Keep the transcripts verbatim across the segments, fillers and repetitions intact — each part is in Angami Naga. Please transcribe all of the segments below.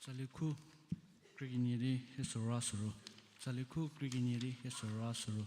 Tsali khu krie kenie di hie soro a soro. Tsali khu krie kenie di hie soro a soro.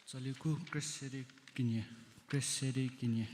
Tsali khu krie se di kenie, krie se di kenie.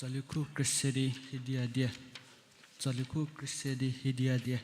Tsali khu krüse di hiedia die. Tsali khu krüse di hiedia die.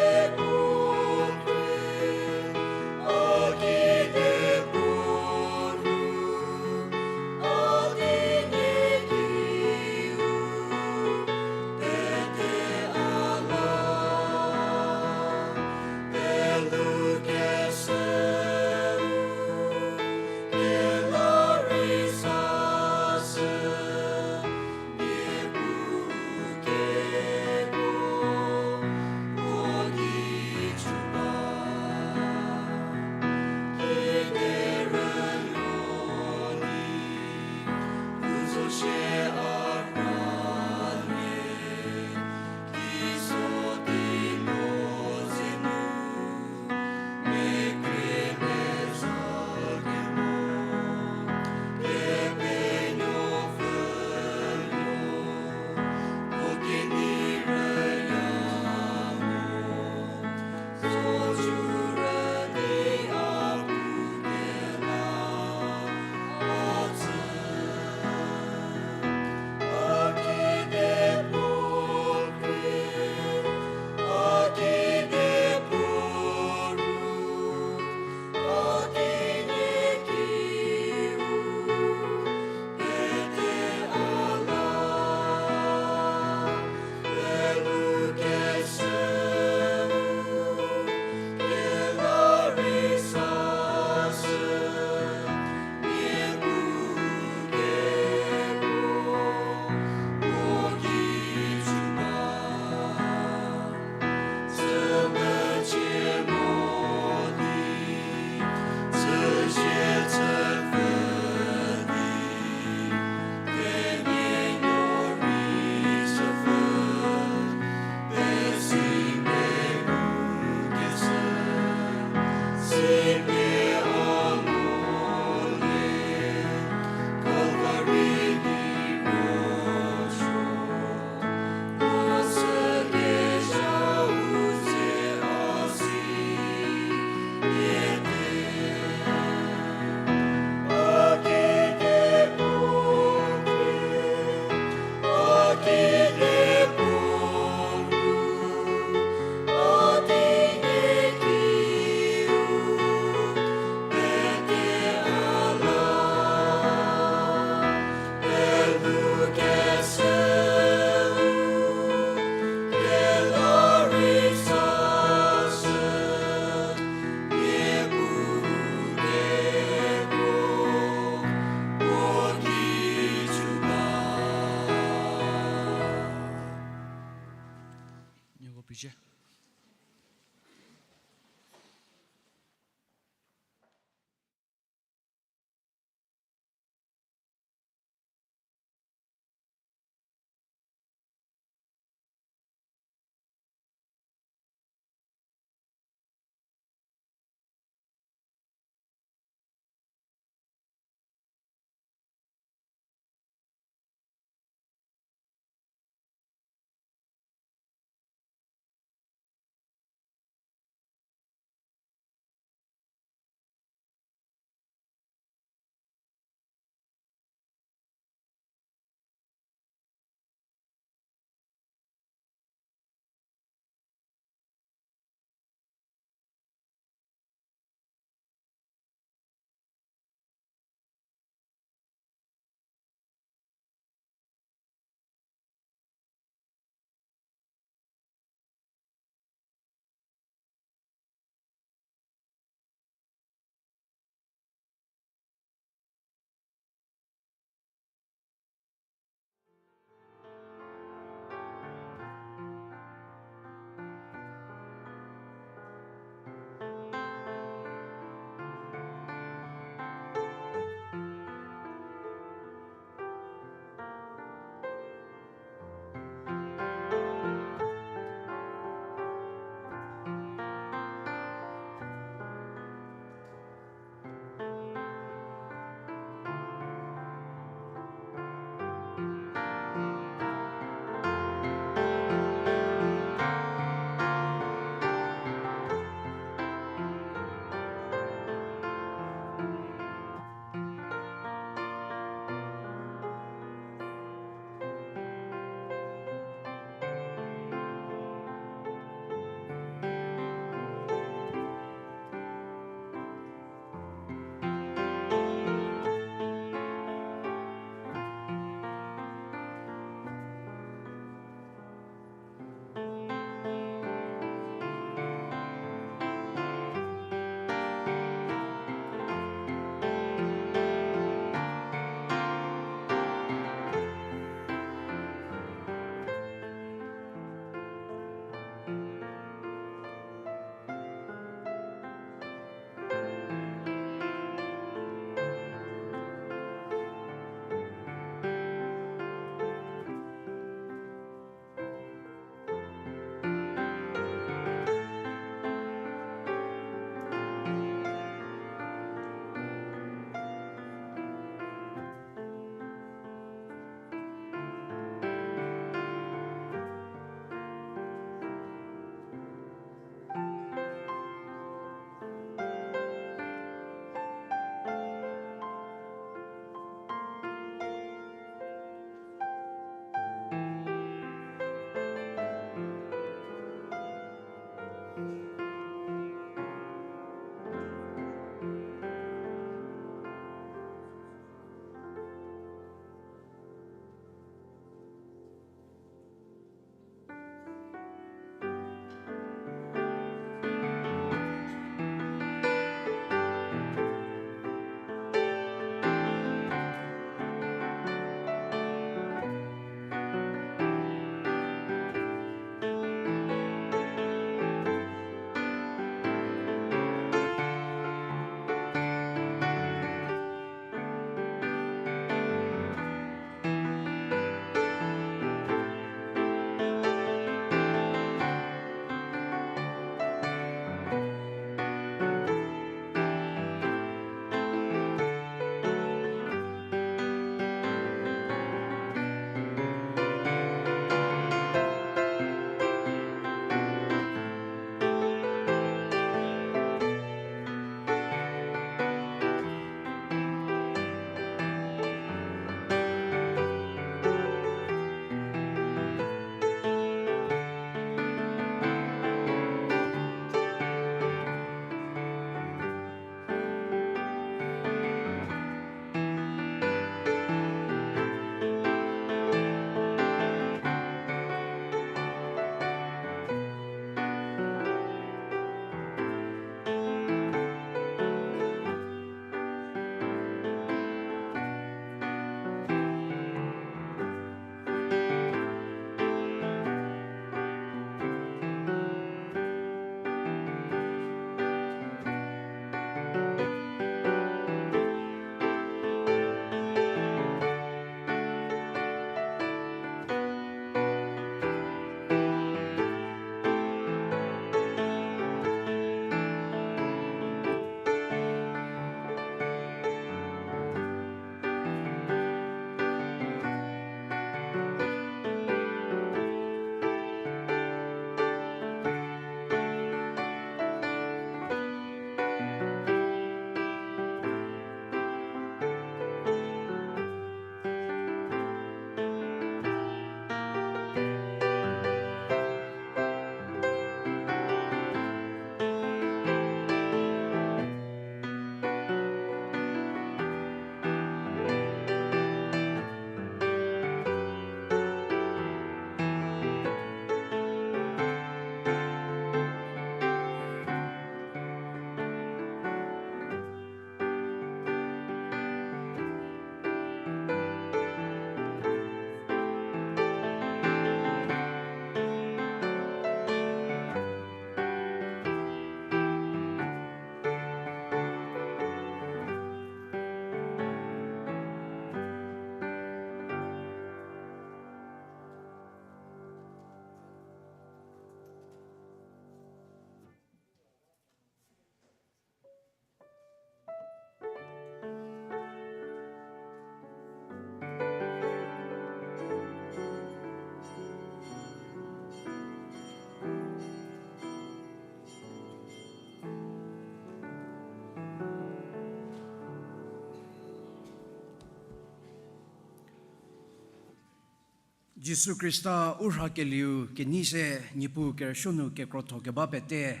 Jisu Khrista u rhakelieu kenei se Niepuu kerüsuo nu kekrotho keba pete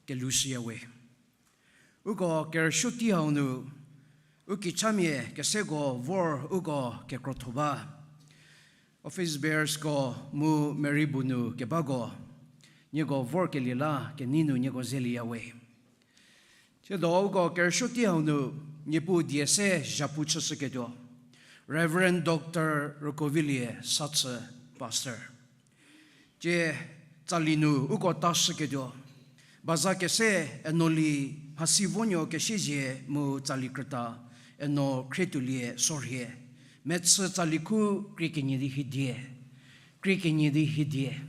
kelushüya we. Uko kerüsuo tei hau nu, u kichamia keseko vor uko kekrotho ba. Office bearersko mu Mary bu nu kebako, nieko vorkelie la kenei nu nieko zelieya we. Tsiedo uko kerüsuo tei hau nu, Niepuu die se zhapu chüshüketuo, Reverend Doctor Rükovilie Satsü, Pastor. Tsie tsali nu uko tashüketuo, baza kese Enoli Mhasivonuo Kesiezie mu tsali krüta Eno Khrietuolie Sorhie, mechü tsali khu krie kenie di hidie, krie kenie di hidie.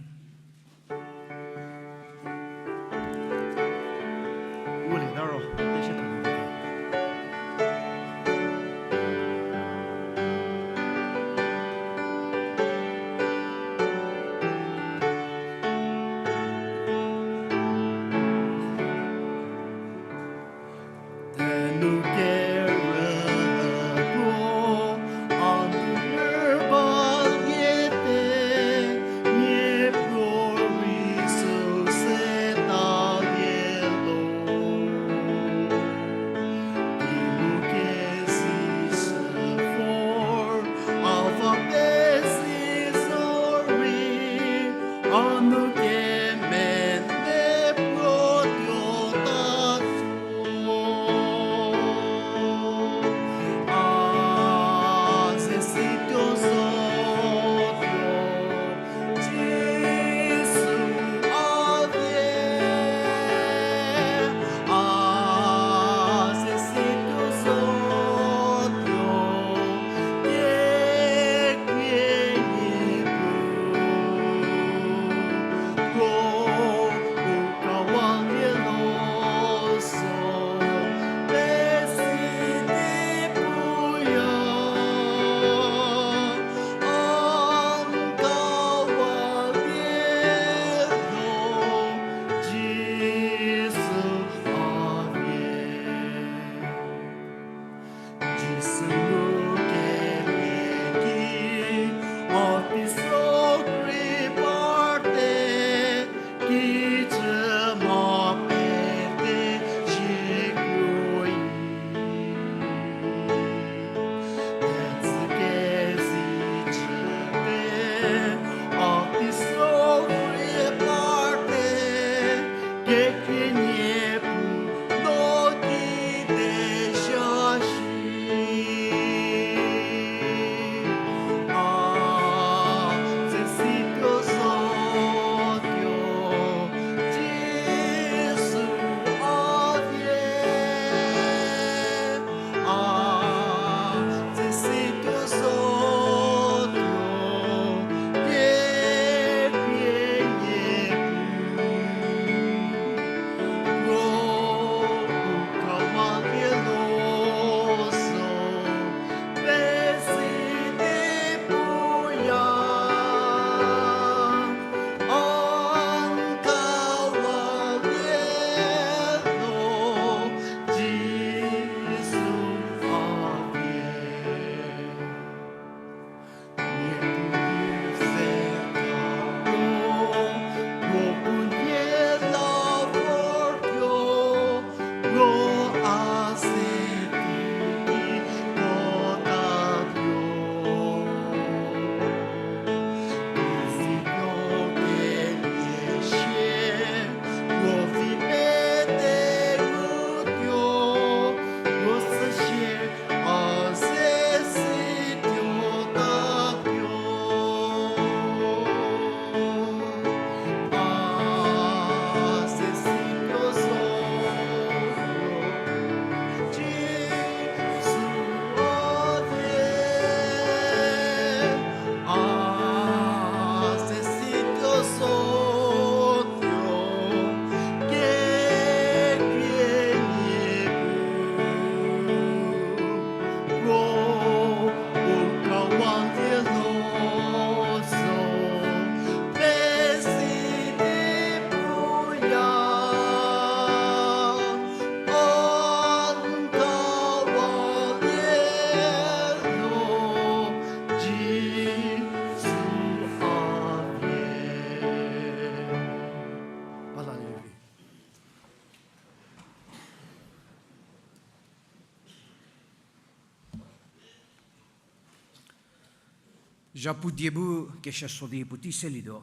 Zhapu die bu kesieso di puotei selietuo.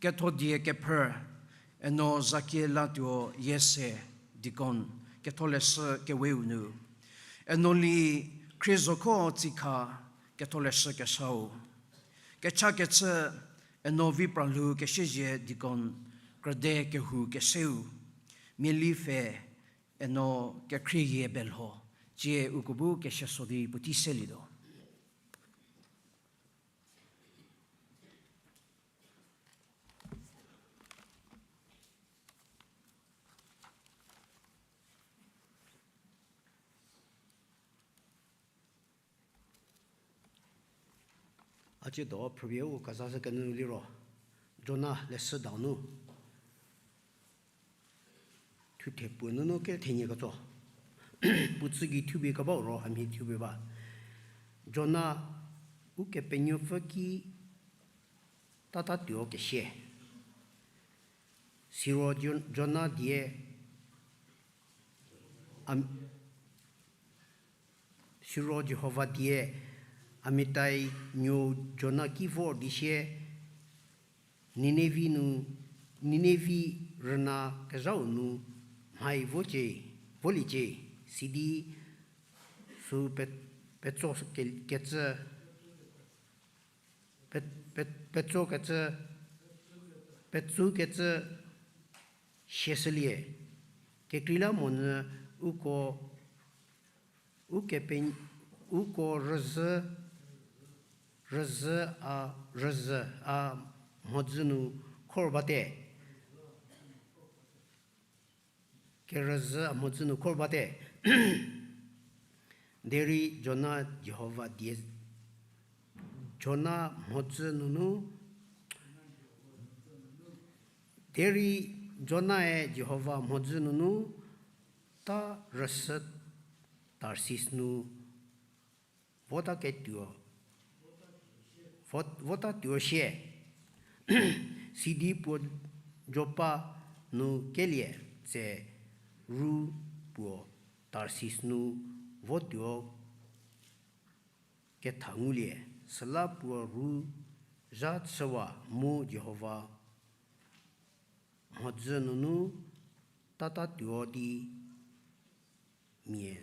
Ketho die kephrü, eno Zakie Latuo Yiese, deacon, ketho leshü keweu nu. Eno Li Khriezokho Tsikha, ketho leshü kesau. Kechakechü, eno Vipralhou Kesiezie, deacon, krüde kehou keseu. Miali pfhe, eno Kekhrieyie Belho, tsie uko bu kesieso di puotei selietuo. A tsiedo phrüpie u kezashü kenyü liro, Jona leshüdau nu. Thuthe puo nunu kethenie ketso. Puo tsü gei thupie kebau ro hamhie thupie ba. Jona Ukepenuopfü ki tatatuo kesie. Siro Jo-, Jona die am-, siro Jihova die Amitai nuou Jona ki vor di sie, Ninevi nu, Ninevi rüna kezhau nu mhai vocie, voliecie, sidi sü pe-, petso ke-, kecü, pe-, pe-, petso kecü, petsu kecü sieshülie. Kekreilamonyü uko, ukepe-, uko rüzhü, rüzhü a, rüzhü a mhodzü nu khor bate. Kerüzhü a mhodzü nu khor bate. Derei Jona Jihova die, Jona mhodzü nunu, derei Jonae Jihova mhodzü nunu ta rüsü Tarsis nu vota ketuo, vo-, vota tuo sie. Sidi puo Jopa nu kelie tse ru puo Tarsis nu votuo ketha ngulie, süla puo ru zha chüwa mu Jihova mhodzü nunu tatatuo di mia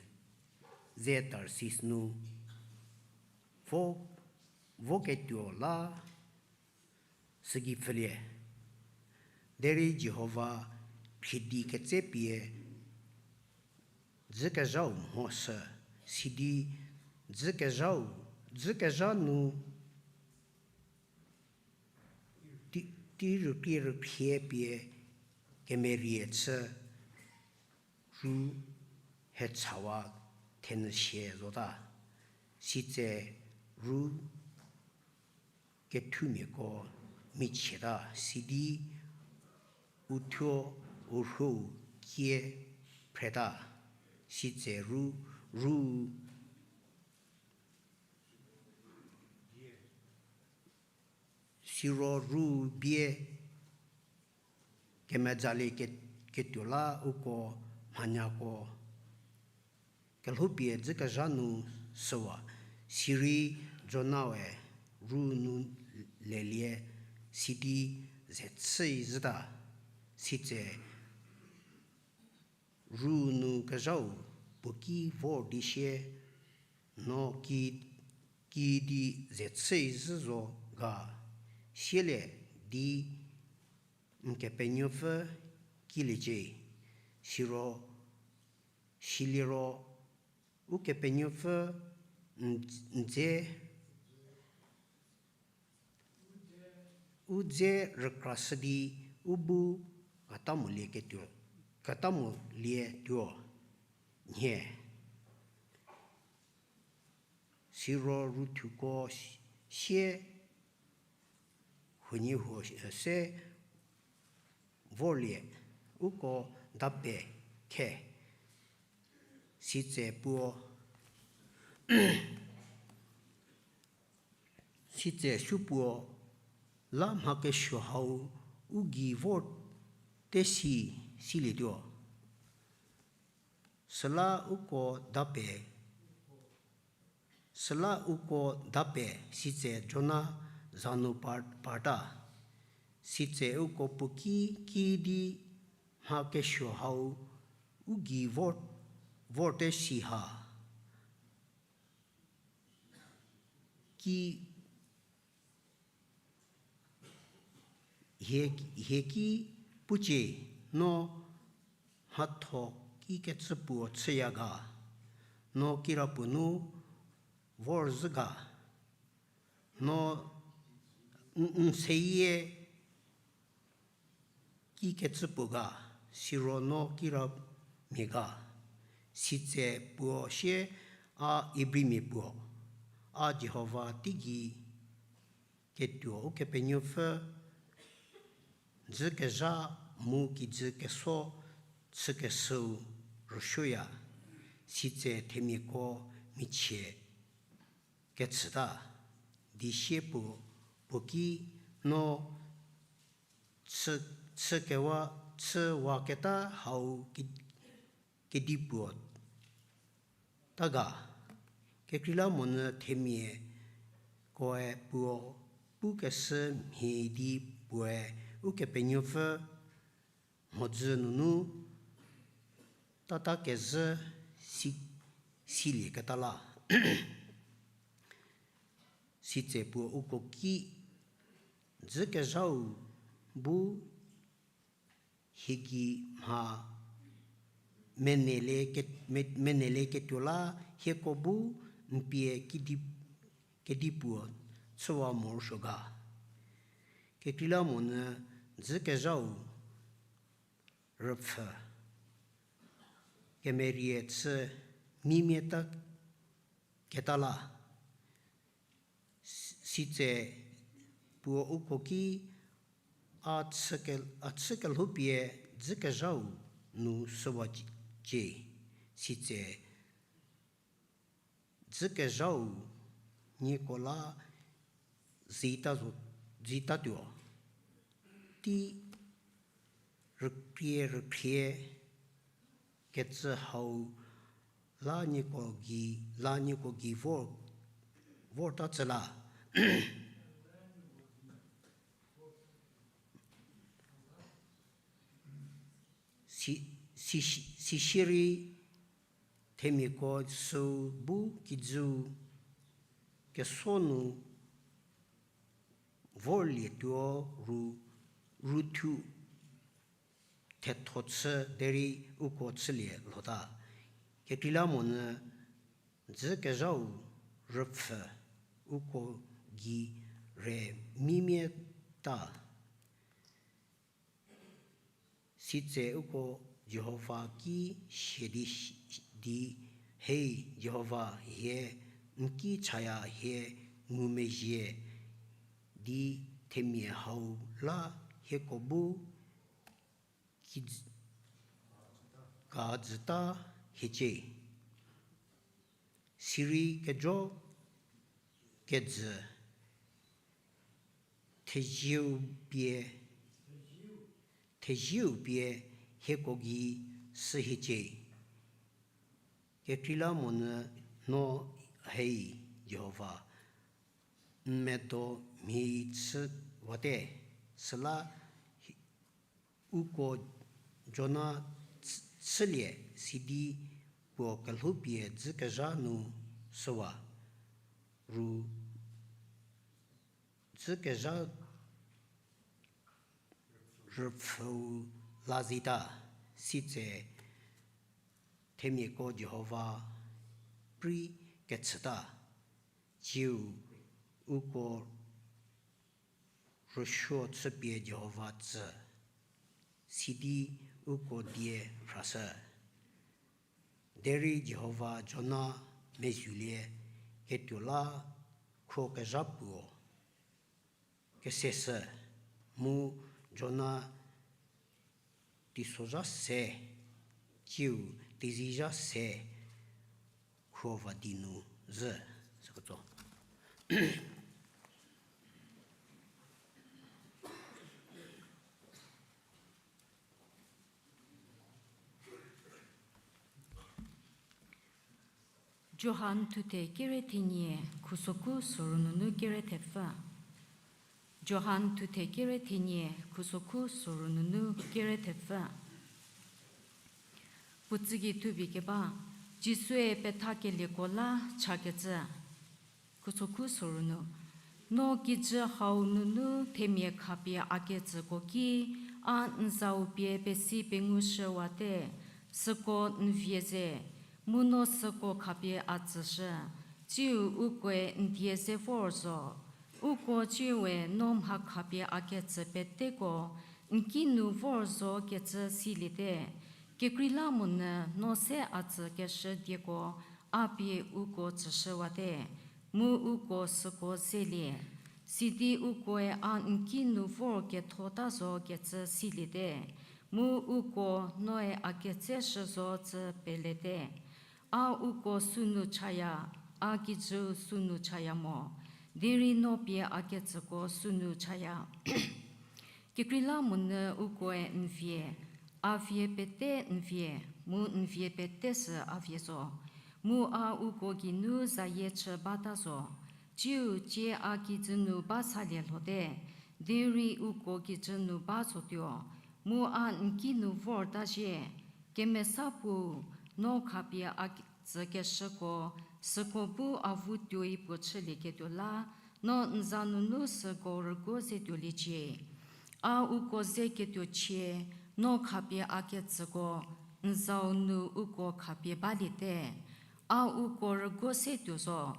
ze Tarsis nu vo, voketuo la sügei pfhülie. Derei Jihova phriedi ketsepie dzükezhau mhoshü, sidi dzükezhau, dzükezha nu ti, ti rükrie rüphie pie kemerie chü ru hechawa thenyü sie zota. Sitse ru kethumiako michieta, sidi u thuo u rhou kie phreta. Sitse ru, ru Siro ru bie kemezalie ke-, ketuo la uko mhanyako kelhoupie dzükezha nu shüwa. Sirei Jonae ru nu lelie sidi ze chüi zhüta. Sitse ru nu kezhau puo ki vor di sie, no ki, kidi ze chüi zhü zo ga? Sielie di n Kepenuopfü kiliecie. Siro, siliro, Ukepenuopfü n-, n dze u dze rükrashü di u bu keta molieketuo, keta molietuo nhie. Siro ruthuko sie huoniehuo se vorlie, uko dape khe, sitse puo, sitse supuo la mha kesuo hau u gei vor te si, silietuo. Süla uko dape Süla uko dape sitse Jona za nu par, parta. Sitse uko puo ki, ki di mha kesuo hau u gei vor, vorte si ha. Ki hie, hie ki pucie, no mhatho kikecü puo chüya ga, no kirapuo nu vorzhü ga, no n, n seyie kikecü puo ga, siro no kiramia ga. Sitse puo sie, a Ibrimia puo, a Jihova teigei ketuo Ukepenuopfü dzükezha mu kijü keso chükeshüu rüsuoya, sitse themiako michie kechüta, di sie puo, puo ki no chü, chükewa, chüwaketa hau ki, kedipuo ta ga. Kekreilamonyü themiakoe puo pukeshü mhie di puoe Ukepenuopfü mhodzü nunu tata kezhü si, silieketa la. Sitse puo uko ki, dzükezhau bu hie gei mha menele ke, me, menele ketuo la hieko bu n pie kedi, kedipuo chüwa morosuo ga. Kekreilamonyü dzükezhau rüpfhü kemerie chü mimie ta keta la. Si, sitse puo uko ki, a chü ke, a chü kelhoupie dzükezhau nu shüwacie, sitse dzükezhau nieko la zita zo, zitatuo. Tei rükrie rükhrie kecü hau la nieko gei, la nieko gei vor, vorta tsü la. Si, si, sisierei themiako süu bu kijüu keso nu vorlietuo ru, rüthu thetho chü derei uko chülie lhota. Kekreilamonyü dzükezhau rüpfhü uko gei re mimie ta. Sitse uko Jihova ki sie di, di, Hei Jihova, hie n ki chaya, hie ngumezhie di themia hau la hieko bu ki, ka jüta hiecie. Sirei kejo kejü thezieu pie, thezieu pie hieko gei shü hiecie. Kekreilamonyü no, Hei Jihova, n medo mhie chüwate, süla uko Jona chü, chülie sidi puo kelhoupie dzükezha nu shüwa, ru dzükezha rüpfhüu la zita. Sitse themiako Jihova prei kechüta, tsiu uko rüsuo chüpie Jihova tsü, sidi uko die phrashü. Derei Jihova Jona mezhülie ketuo la kho kezha puo keseshü, mu Jona teisozha se, tsiu teizizha se kho va di nu zhü, süko tso. Johan thuthe kere thenie, khusokhu soru nunu kere thepfü. Johan thuthe kere thenie, khusokhu soru nunu kere thepfü. Puo tsügei thupie keba, Jisue pethakelieko la chakecü. Khusokhu soru nu, no kijü hau nunu themia khapie a ketsüko ki, a n zau pie pesi pengushüwate, süko n vie ze, mu no süko khapie a tsüshü, tsiu ukoe n die ze vor zo. Uko tsiue no mha khapie a ketsü peteko n ki nu vor zo kecü siliete. Kekreilamonyü no se a tsükeshü dieko a pie uko tsüshüwate, mu uko süko zelie. Sidi ukoe a n ki nu vor kethota zo kecü siliete, mu uko noe a ketseshü zo tsü pelete. A uko sünu chaya, a kijüu sünu chaya mo, derei no pie a ketsüko sünu chaya. Kekreilamonyü ukoe n vie, a vie pete n vie, mu n vie pete sü a vie zo, mu a uko geinu zayie chü bata zo. Tsiu tsie a kijü nu ba salie lhote, derei uko kijü nu ba zotuo, mu a n ki nu vorta zhie. Kemesa Puo, no khapie a tsükeshüko, süko bu a vu tuoi puo chülieketuo la, no n za nunu süko rüguo ze tuoliecie. A uko ze ketuo chie, no khapie a ketsüko, n zau nu uko khapie baliete. A uko rüguo se tuo zo,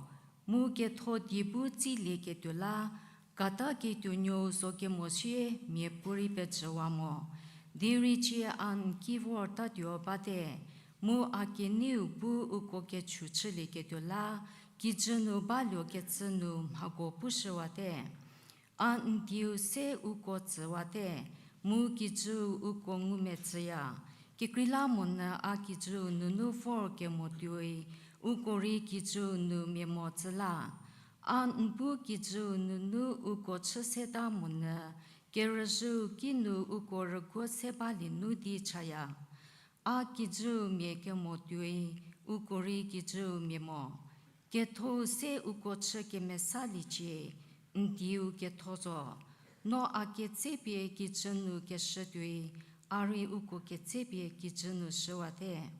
mu ketho die bu tsilieketuo la, kata ketuo nuou zo kemo sie miapuorei pejüwa mo. Derei tsie a n ki vortatuo bate, mu a keneiu bu uko kechu chülieketuo la, kijü nu baluo kecü nu mhako pushüwate. A n dieu se uko tsüwate, mu kijüu uko ngumetsüya. Kekreilamonyü a kijüu nunu vor kemo tuoi, uko rei kijüu nu mia mo tsü la. A n bu kijüu nunu uko chü seta monyü, kerüzhüu kinu uko rüguo se balie nu di chaya. A kijüu mia kemo tuoi, uko rei kijüu mia mo. Kethou se uko chü kemesaliecie, n dieu ketho zo. No a ketsepie kijü nu keshü tuoi, a rei uko ketsepie kijü nu shüwate.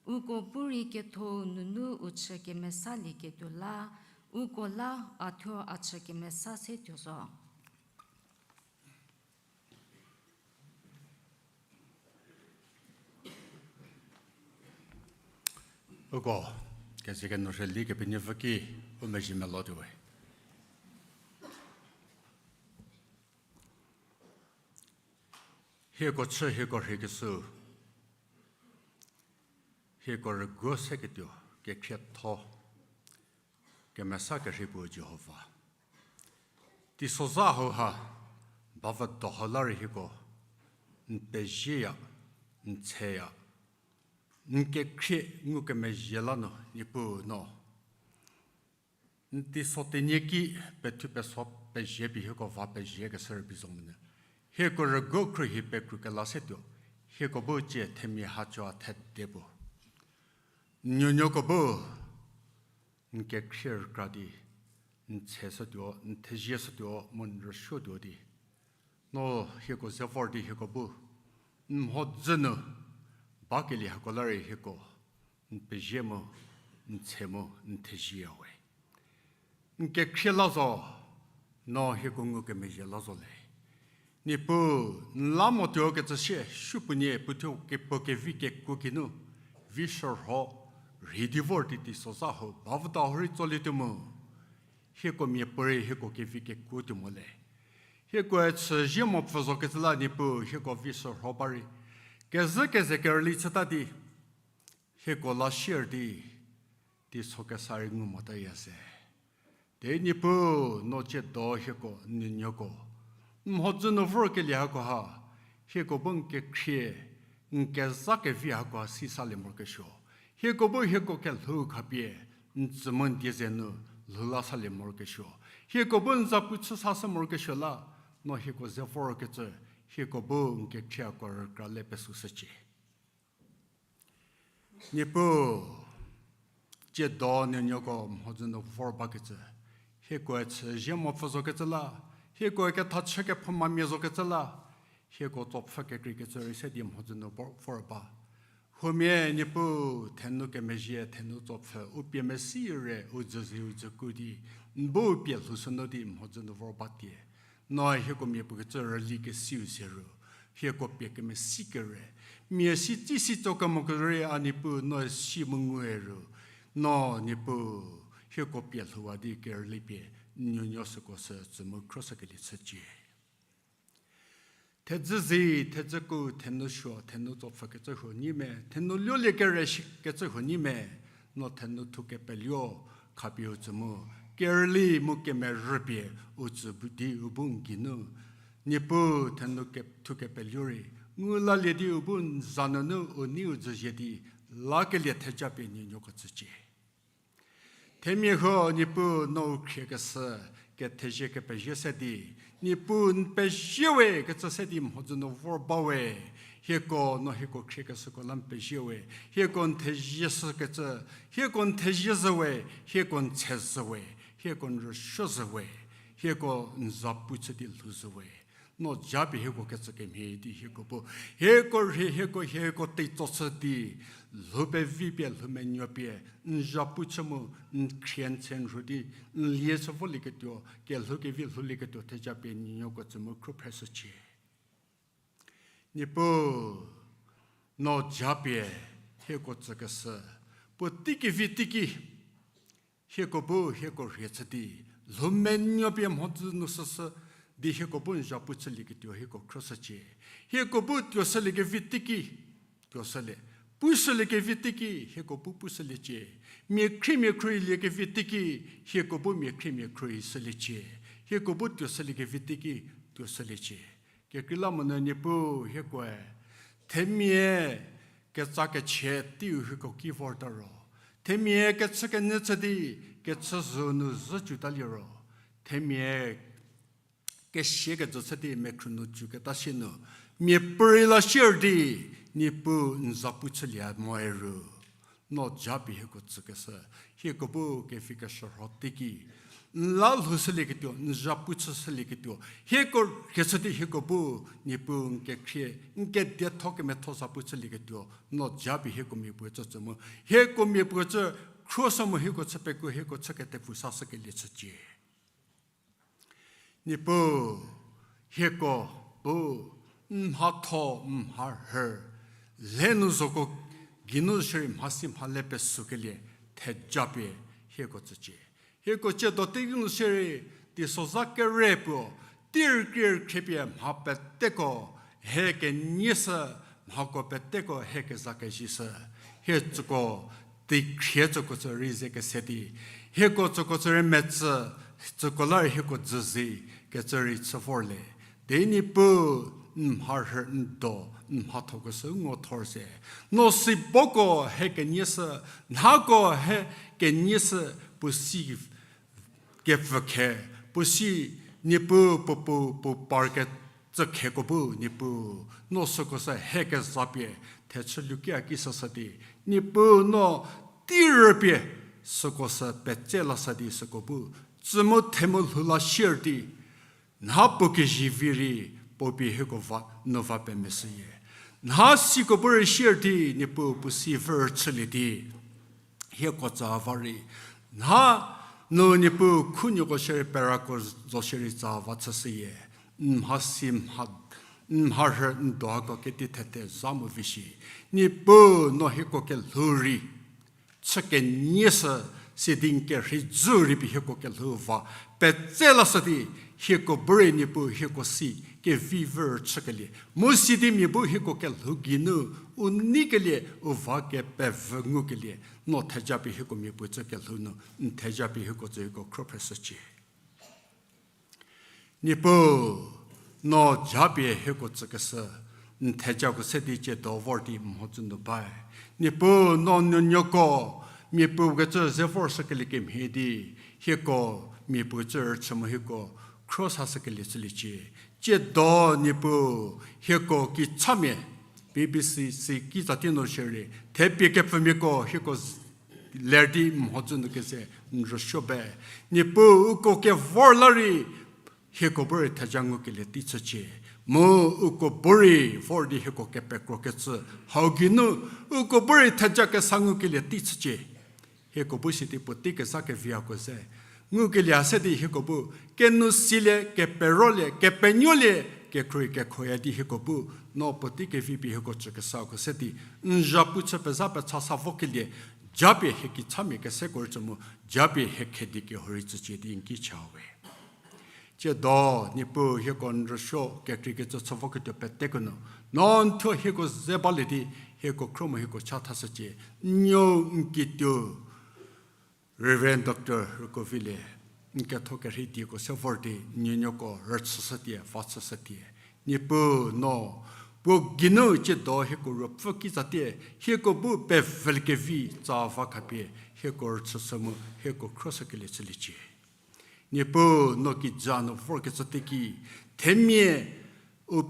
Uko bu rei kethou nunu u chü kemesalieketuo la, uko la a thuo a chü kemesa se tuo zo. Uko kezei kenu rhei li Kepenuopfü ki u mezhie melotuo we. Hieko chü hieko rheikeshü, hieko rüguo seketuo kekhrietho kemesa kerhei puo Jihova. Teisozha hauha bavüdo hau la rei hieko n pezieya, n tseya, n kekhrie ngukemezhie la nu Niepuu no n teiso tenie ki pethu peso pezie pie hieko va pezie keshü rübei zo monyü, hieko rüguo khruohi pekru kela se tuo, hieko bu cie themia hacoa thede puo, n nuonuoko bu n kekhrie rükra di n tseshütuo, n thezieshütuo, mu n rüsuotuo di no hieko ze vor di hieko bu n mhodzü nu bakelie hako la rei hieko n pezie mu, n tse mu, n thezieya we. N kekhrie la zo, no hieko ngukemezhie la zo le. Niepuu, n la motuo kecü sie supuonie puothuo kepuo kevi kekuo kinu vi shürho rhei di vor di teisozha hau bavüdo hau rei tsolietuo mu, hieko miapuorei hieko kevi kekuo tuo mo le. Hiekoe chüzie mopfü zo kecü la Niepuu hieko vi shürho ba rei kezhü keze kerüli chüta di hieko la sier di teiso kesa rei ngu motaya se. Di Niepuu, no tsiedo hieko n nuonuoko n mhodzü nu vorkelie hakoha hieko bu n kekhrie, n kezha kevi hakoha si salie morokesuo. Hieko bu hieko kelhou khapie n tsü mu n die ze nu lhou la salie morokesuo. Hieko bu n zapu chü sashü morokesuo la, no hieko ze vorkecü, hieko bu n kekhrieko rükra le pesüshücie. Niepuu, Tsiedo nuonuoko mhodzü nu vor bakecü, hiekoe chüzie mopfü zokecü la, hiekoe kethachü kephoumamia zokecü la, hieko tsopfü kekreikecü rei se di mhodzü nu vor, vor ba. Huomia Niepuu, thenou kemezhie, thenou tsopfü, u pie mesi re, u dzüzie u dzüku di, n bu pie lhoushünu di mhodzü nu vor batie. No hieko mia puo kecü rüli kesiu se ru, hieko pie kemesi kere, mia si tsi si tso kemo kere a Niepuu no si mu ngu ru, no Niepuu, hieko pie lhouwa di kerüli pie, n nuonuo süko sü tsü mu khroshükelie chücie. Thedzü zie, thedzü ku, thenou suo, thenou tsopfü kecü huo nyi me, thenou luolie kere shi kecü huo nyi me, no thenou thu kepeluo, khapie u tsü mu, kerüli mu kemerü pie, u tsü bu di u bu n geinu, Niepuu thenou ke, thu kepeluo rei, ngu lalie di u bu n za nunu u nei u dzüzie di, lakelie theja pie nuonuoko tsücie. Themia huo Niepuu no u khriekeshü, kethezie kepezie se di, Niepuu n pezie we kecü se di mhodzü nu vor ba we, hieko no hieko khriekeshüko la n pezie we, hieko n thezie shükecü, hieko n thezie zhü we, hieko n tse zhü we, hieko n rüsuo zhü we, hieko n zapu chü di lhou zhü we. No japie hieko kecü kemhie di hieko bu, hieko rhie hieko hieko teitso chü di, lhou pevi pie lhou menuo pie, n zapu chü mu, n khrie n tse n rhu di, n lie chü volieketuo, kelhou kevi lhoulieketuo theja pie nuonuoko tsü mu khruphre shücie. Niepuu, no japie hieko tsükeshü, puo teiki vi teiki, hieko bu hieko rhie chü di, lhou menuo pie mhodzü nu süsü di hieko bu n zapu chülieketuo hieko khroshücie. Hieko bu tuoshüliekevi teiki, tuoshülie. Pushüliekevi teiki, hieko bu pushüliecie. Mia khriemia khruohiliekevi teiki, hieko bu mia khriemia khruohishüliecie. Hieko bu tuoshüliekevi teiki, tuoshüliecie. Kekreilamonyü Niepuu hiekoe, themia ketsa kechie teiu hieko ki vorta ro, themia kechükenyü chü di, kechü zhü nu zhü cüta liro, themia kesie kejü chü di mekhru nu cüketa sie nu, miapuorei la sier di, Niepuu n zapu chülie mo ru. No japie hieko tsükeshü, hieko bu kevi keshürho teiki, n la lhoushülieketuo, n zapu chüshülieketuo, hieko rhie chü di hieko bu, Niepuu n kekhrie, n kedietho kemetho zapu chülieketuo, no japie hieko mia puo tsü tsü mu, hieko mia puo tsü khroshü mu hieko chü peku hieko chü ketepfu sashükelie chücie. Niepuu, hieko bu n mhatho n mharhü le nu zoko geinu shierei mhasi mhale pesükelie thejapie hieko tsücie. Hieko tsiedo teiki nu shierei teisozha kere puo, tei rükrie rükhriepie mha peteko, he kenie sü, mhako peteko he keza kezhie sü, hie tsüko, teikhrie tsüko tsü rei ze kese di, hieko tsüko tsü rei metsü, tsüko la rei hieko dzüzie, kecü rei chü vorlie. Di Niepuu, n mharhü n do, n mhathoko sü ngo thor se. No si boko he kenie sü, nhako he kenie sü, puo si kepfü khe, puo si Niepuu puo puo puo par kecü kheko bu Niepuu, no süko sü he kezapie, thechü lukia ki sashü di, Niepuu no tei rüpie, süko sü petse lashü di süko bu, tsü mu themu lhou la sier di, nha puo kezivi rei, puo pie hieko va, nu va pemeshüyie. Nha siko bu rei sier di, Niepuu puo si vü rüchülie di, hieko tsa va rei, nha nu Niepuu khunuoko shierei perako zo shierei tsa va chüshüyie. N mhasi mha, n mharhü n doako kedi thete za mo vi shi. Niepuu no hieko kelhou rei chü kenie sü, sidi n kerhei dzü rei pie hieko kelhou va petse lashü di, hieko bu rei Niepuu hieko si kevi vü rüchükelie, mu sidi mia bu hieko kelhou geinu u neikelie, u va kepevü ngukelie, no thejapie hieko mia puo tsü kelhou nu, n thejapie hieko tsü hieko khro phreshücie. Niepuu, no japie hieko tsükeshü, n thejako se di tsiedo vor di mhodzü nu bae. Niepuu, no nuonuoko, mia puo kecü ze vor shükelie kemhie di, hieko mia puo tsü rüchü mu hieko khro sa shükelie chüliecie. Tsiedo Niepuu, hieko kichamia, B B C C kitsa tei nu shierei, thepie kepfümiako hieko z-, ler di mhodzü nu keze n rüsuo ba. Niepuu uko kevor la rei, hieko bu rei theja ngukelie tei chücie. Mu uko bu rei vor di hieko kepekrokecü hau geinu, uko bu rei theja kesa ngukelie tei chücie. Hieko bu sidi puotei kezha kevi hako ze ngukelie ha se di hieko bu kenu silie, keperolie, kepenuolie, kekhruohi kekhoya di hieko bu no puotei kevi pie hieko tsükesako se di n zhapu chü pezha pechasa vokelie, japie hie kichamia keseko rei tsü mu, japie hie khedi kehou rei tsücie di n ki cha we. Tsiedo, Niepuu hieko n rüsuo kekreikecü chü voketuo peteko nu, no n thuo hieko ze balie di, hieko khro mu hieko cha thashücie, n nuo n kituo, Reverend Doctor Rükovilie, n ketho kerhei dieko se vor di, n nuonuoko rüchüshütie, va chüshütie. Niepuu no, puo geinu tsiedo hieko ruopfü kitsatie, hieko bu pevüliekevi tsa va khapie, hieko rüchüshü mu, hieko khroshükelie chüliecie. Niepuu no kija nu vorkecü teki, themia u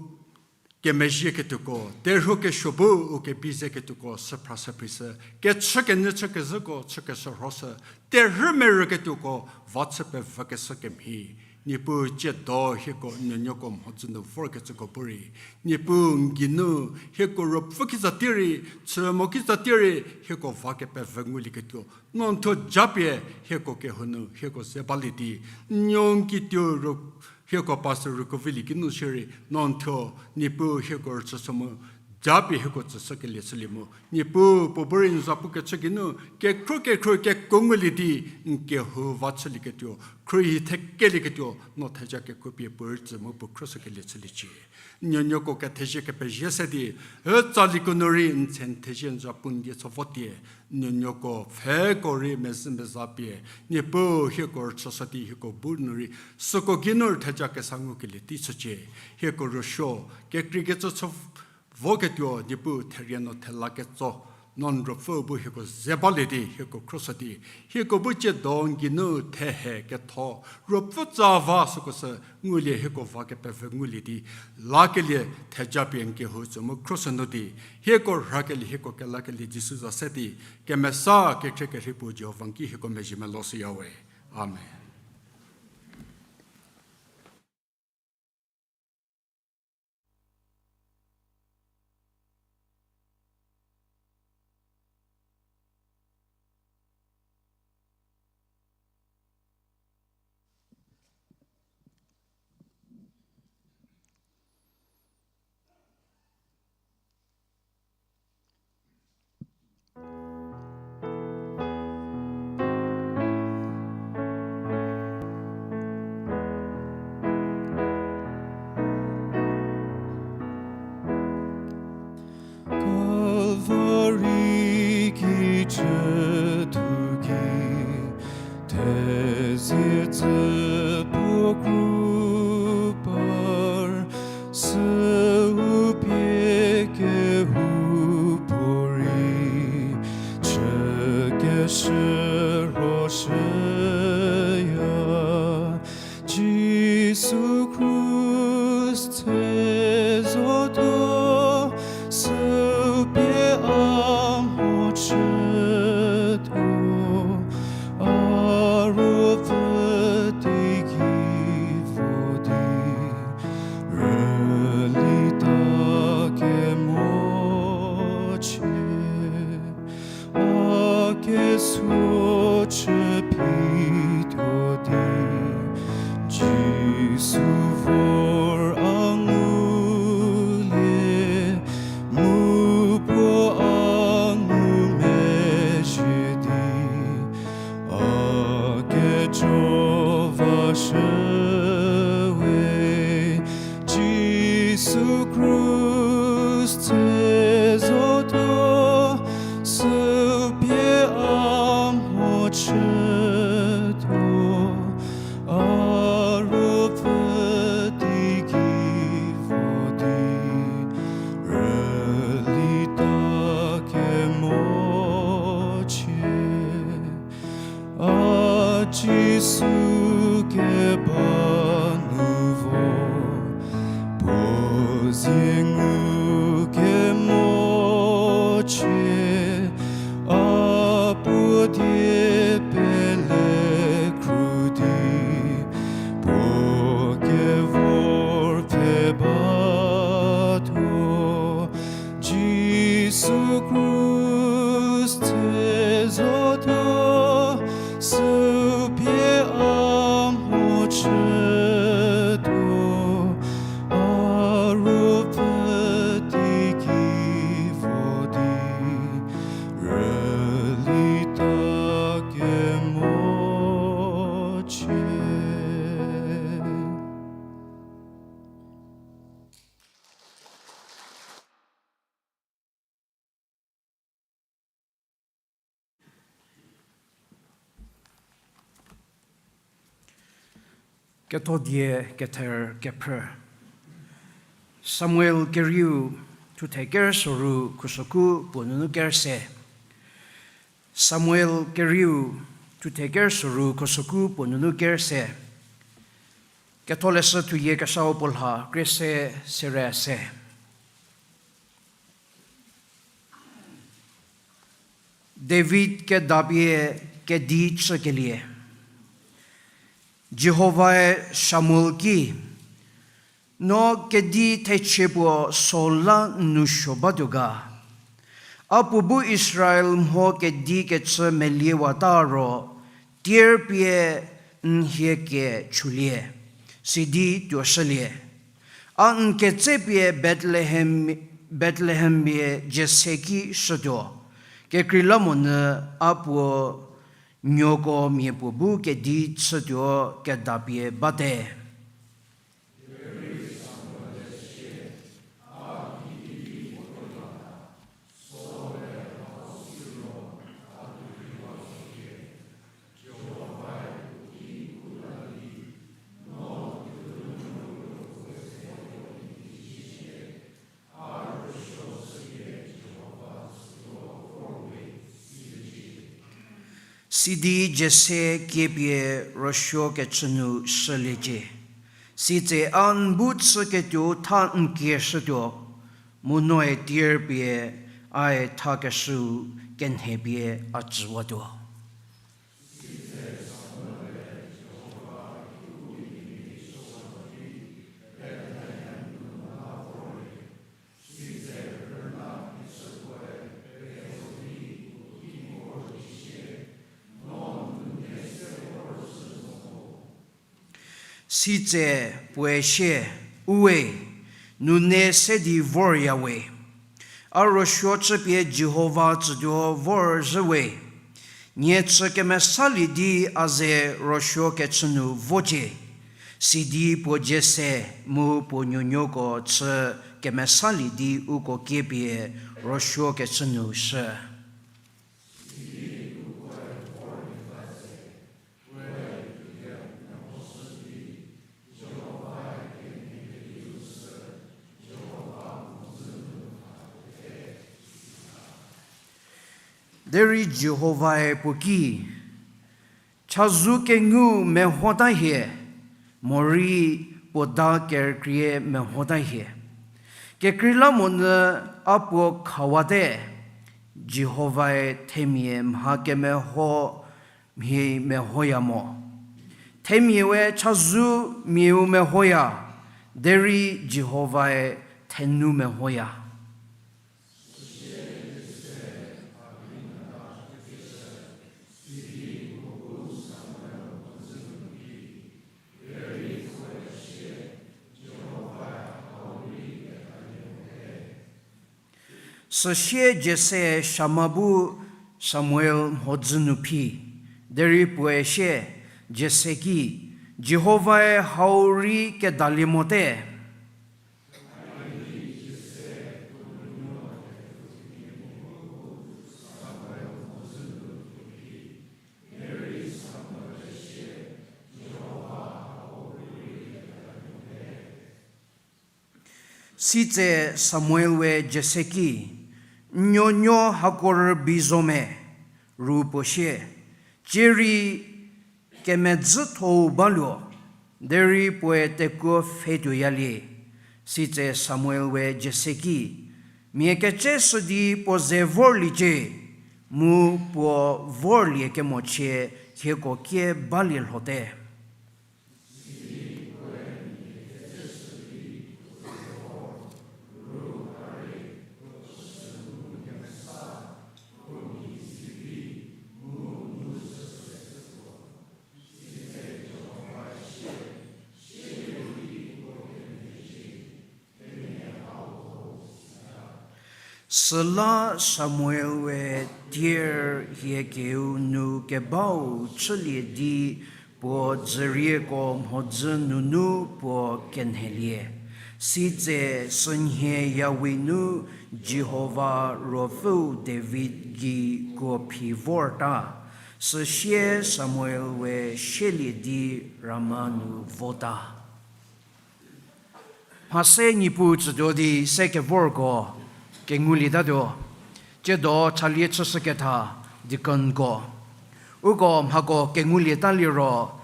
kemezhieketuoko, terhuo kesuo bu u kebi zeketuoko, süphra süphrishü, kechü kenyü chükezhüko, chükeshürhoshü, terhü merüketuoko, va chü pevükeshü kemhie. Niepuu tsiedo hieko n nuonuoko mhodzü nu vorkecüko bu rei, Niepuu n geinu, hieko ruopfü kitsatie rei, chü mo kitsatie rei, hieko va kepevü ngulieketuo, no n thuo japie hieko kehou nu hieko ze balie di, n nuo n kituo ru, hieko Pastor Rükovilie kinu shierei, no n thuo, Niepuu hieko rüchüshü mu, japie hieko tsüshükelie chülie mu, Niepuu puo bu rei n zhapukecü geinu, kekhro kekhro kekuo ngulie di, n kehou va chülieketuo, khruohi thekelieketuo, no theja kekuo pie puo rei tsü mu puo khroshükelie chüliecie. N nuonuoko kethezie kepezie se di, ü tsaliko nu rei n tse n thezie n zhapu n die chü votie, n nuonuoko pfheko rei mezhü meza pie, Niepuu hieko rüchüshü di hieko bu nu rei, süko geinu rei theja kesa ngukelie tei chücie, hieko rüsuo, kekreikecü chü voketuo Niepuu therie no thela ketso, no n ruopfü bu hieko ze balie di, hieko khroshü di, hieko bu tsiedo n geinu thehe ketho, ruopfü tsa va süko sü ngulie hieko va kepevü ngulie di, lakelie theja pie n kehou tsü mu khroshü nu di, hieko rhakelie hieko kelakelie Jisu za se di, kemesa kekhrie kerhei puo Jihova n ki hieko mezhie meloshüya we. Amen. Kalvari kijü tuo ki, thezie tsü puo kru par, süu pie kehoupuorei chü keshürhoshüya. Jisu Khrista zotuo, süu pie a mhochütuo, a ruopfü teiki vo di, rülita kemochie. A kesuo chü phituo di, Jisu vor a ngulie, mu puo a ngumezhie di, a kejo vashü we. Jisu Khrista zotuo, süu pie a mhochütuo, a ruopfü teiki vo di, rülita kemochie. A Jisu keba nu vo, puo zie ngu kemochie, a puo Kethodie kether kephrü. Samuel kerieu, thuthe ker soru khusoku puo nunu ker se. Samuel kerieu, thuthe ker soru khusoku puo nunu ker se. Ketholeshü thuyie kesau puo lha krie se, sere se. David kedapie kedi chükelie. Jihovae Samuel ki, No kedi thechie puo Saul la n nou suo batuo ga? A puo bu Israel mho kedi kechü meliewata ro, tier pie n hie ke chülie, sidi tuoshülie. A n ketsepie Bethlehem, Bethlehem pie Jese ki shütuo, kekreilamonyü a puo nuoko mia puo bu kedi chütuo kedapie bate. Sidi Jese kiepie rüsuo kechü nu shüliecie. Sitse a n bu chüketuo tha n kieshütuo, mu noe tier pie ae thakeshüu kenhepie a tsüwatuo. Sitse puoe sie, Uwe, nune se di vorya we. A rüsuo chüpie Jihova tsütuo vorzhü we. Nie chü kemesalie di a ze rüsuo kechü nu vocie. Sidi puo Jese mu puo nuonuoko chü kemesalie di uko kiepie rüsuo kechü nu shü. Derei Jihovae puo ki, Chazou kengu mehota hie, morei puo da kerükrie mehota hie. Kekreilamonyü a puo khawate, Jihovae themia mha kemeho mhie mehoya mo. Themia we chazou miau mehoya, derei Jihovae thenu mehoya. Süsie Jese Shama bu Samuel mhodzü nu phi, derei puoe sie Jese ki, Jihovae hau rei kedalie mote. Sitse Samuel we Jese ki, N nuonuo hako rübei zo me? Ru puo sie, Cierei kemedzüthou baluo, derei puoe tekuo pfhe tuoyalie. Sitse Samuel we Jese ki, Mia kecü shü di puo ze vorliecie, mu puo vorlie kemochie hieko kie balie lhote. Süla Samuel we tier hie keu nu kebau chülie di puo dzürieko mhodzü nunu puo kenhelie. Sitse sünhie yawi nu Jihova ruopfüu David gei kuo phi vorta, süsie Samuel we sielie di Rama nu vota. Mha se Niepuu tsütuo di se kevorko kengulietatuo, tsiedo chalie chüshüketha deaconko. Uko mhako kengulieta liro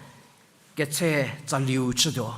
ketse tsalieu chütuo.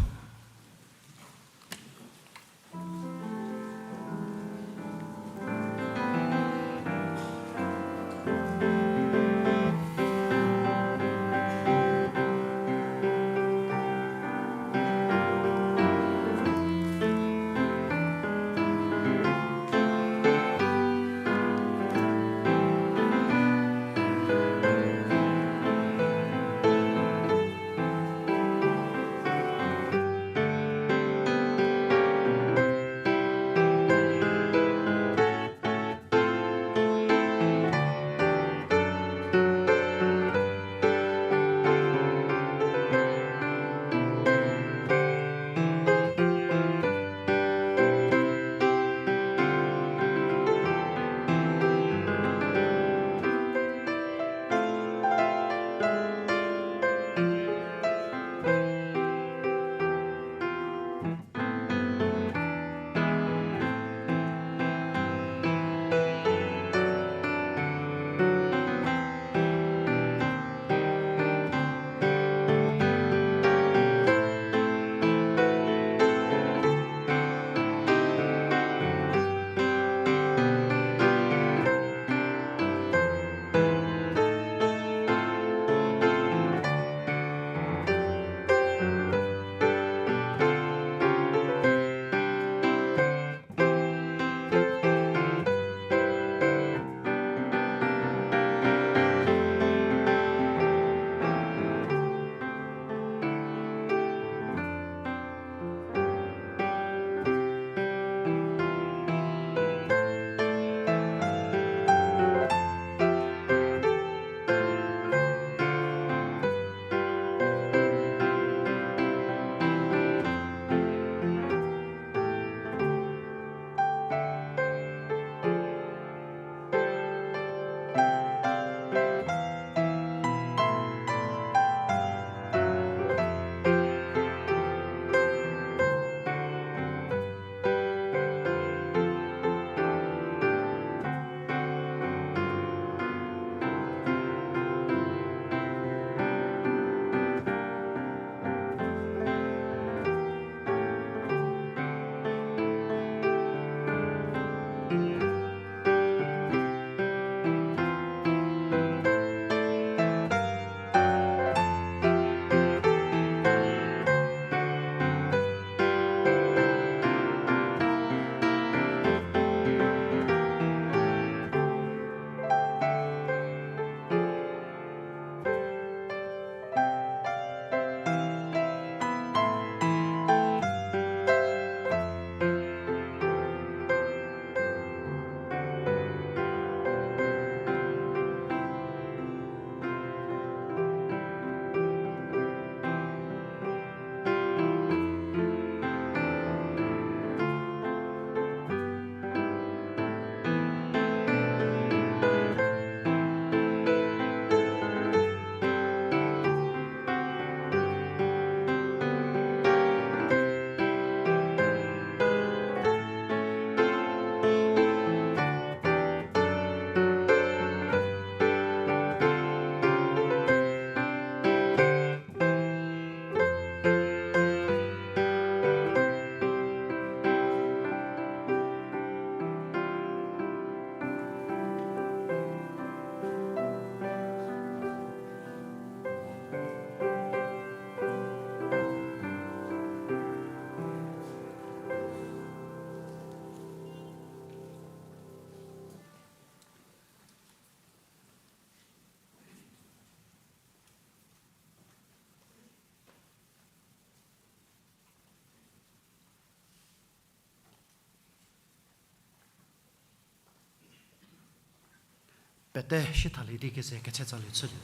Pete shithalie di keze ketse tsalie chülie.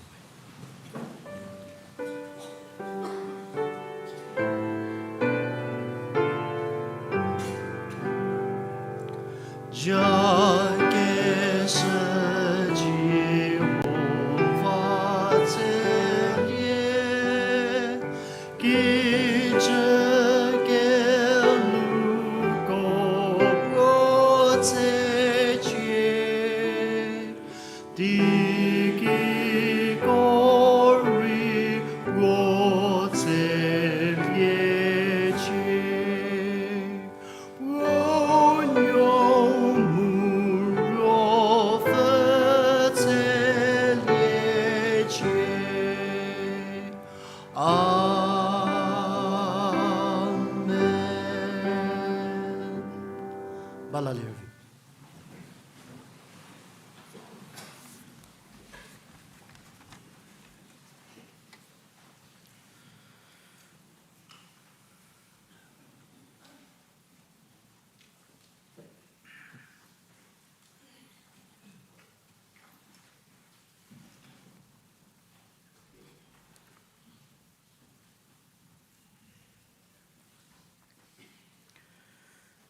Jakeshü Jihova tselie, kijü kelhouko puo tsecie, teiki ko rei puo tseliecie. Puo nuou mu ruopfü tseliecie. Amen. Ba lalie vi.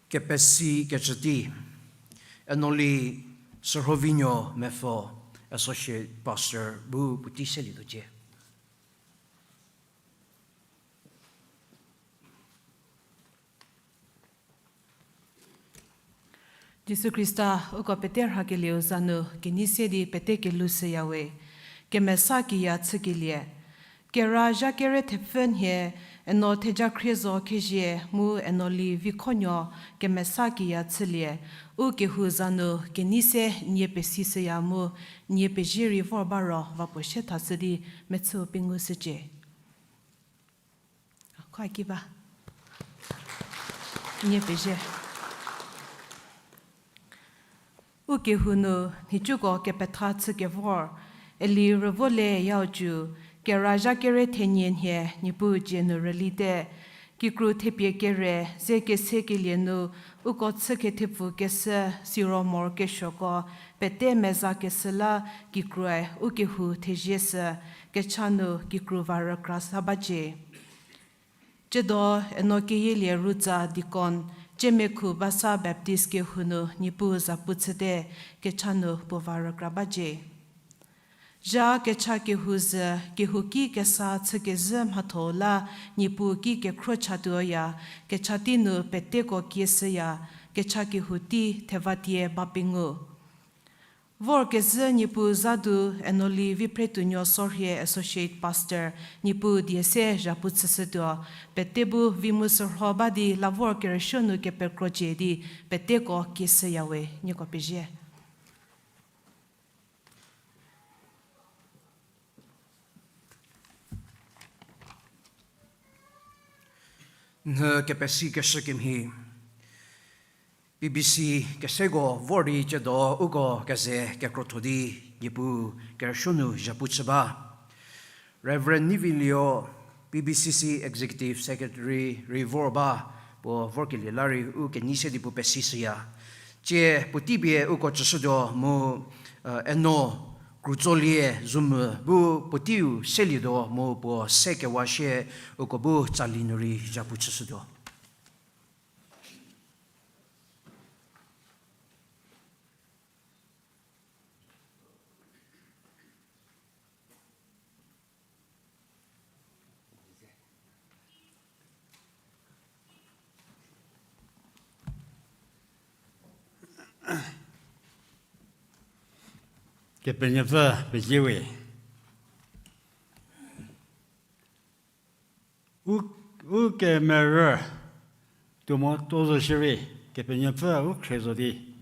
Kepesi kecü tei, Enoli Sürhovinuo Mepfo, Associate Pastor bu puotei selietuocie. Jisu Khrista, uko pete rhakelieu za nu kenei se di pete kelhou shüyawe. Kemesa kiya chükelie. Kera zha kere thepfü nhie, Eno Thejakhrie Zokhezhie mu Enoli Vikhonuo kemesa kiya chülie. U kehou za nu kenei se nie pesishüya mu nie pezie rei vor ba ro va puo sie thashü di mechüu pengou shücie. Khuaki ba. Nie pezie. U kehou nu nhicuko kepetha chükevor, Eli Rüvole Yaocu, kera zha kere thenie nhie Niepuu dzie nu rülite, kikru thepie kere ze kesekelie nu uko chü kethepfu keshü siro morokesuoko pete mezakeshü la kikruoe u kehou thezie shü, kecha nu kikru va rükra sa bacie. Tsiedo Eno Keyielie Rutsa Deacon, Ciemekhu Basa Baptist kehou nu Niepuu zapu chüte, kecha nu puo va rükra bacie. Zha kecha kehou zhü, kehouki kesa chükezhü mhatho-u la Niepuu ki kekhro chatuoya, kecha tei nu peteko kieshüya, kecha kehou tei thevatie ba pengou. Vorkezhü Niepuu za du Enoli Viphretuonuo Sorhie Associate Pastor, Niepuu die se zhapu chüshütuo, pete bu vi mu sürho ba di la vor kerüsuo nu kepekrocie di peteko kieshüyawe, nieko pezie. Nhü kepesi keshü kemhie, P B C keseko vor di tsiedo uko keze kekrotho di Niepuu kerüsuo nu zhapu chü ba. Reverend Nivilio, P B C C Executive Secretary rei vor ba, puo vorkelie la rei u kenei se di puo pesishüya. Tsie puotei pie uko tsüshütuo mu, Eno Krutsolie Zumü bu puoteiu selietuo mu puo se kewa shie uko bu tsali nu rei zhapu chüshütuo. Kepenuopfü peziewe. U, u kemerü tuo mo tuo zo shierei, Kepenuopfü u khrie zo di,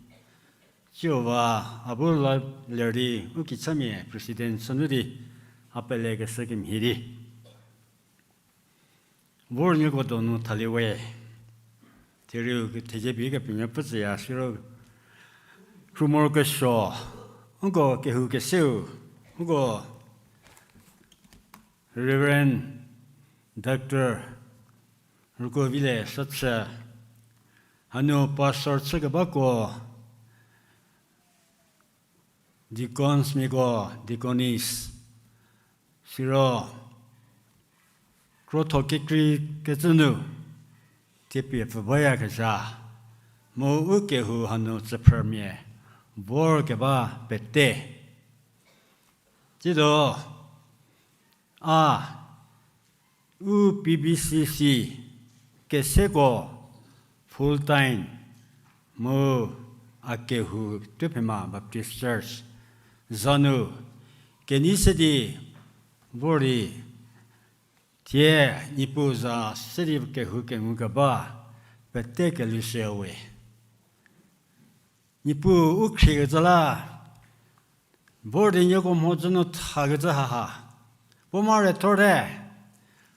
Jihova a bu la ler di u kichamia President sünu di, a pelekeshü kemhie di vornuoko donu thalie we. Therieu thezie pie Kepenuopfü tsüya siro, khrumor kesuo, uko kehou keseu, uko Reverend Doctor Rükuovile Süchü, hanu pastor chükebako, deaconsmiako, deaconess, siro krotho kekreikecü nu thepie pfü bayakezha, Mu u kehou hanu tsüphrümia vor keba pete. Tsiedo, a, u P B C C keseko full time mu a kehou Tuphema Baptist Church za nu kenei se di vor di thie Niepuu za se di kehou kengu keba pete kelushü we. Niepuu u khriekecü la, vor di nieko mhodzü nu thakecü haha puo ma re thorte,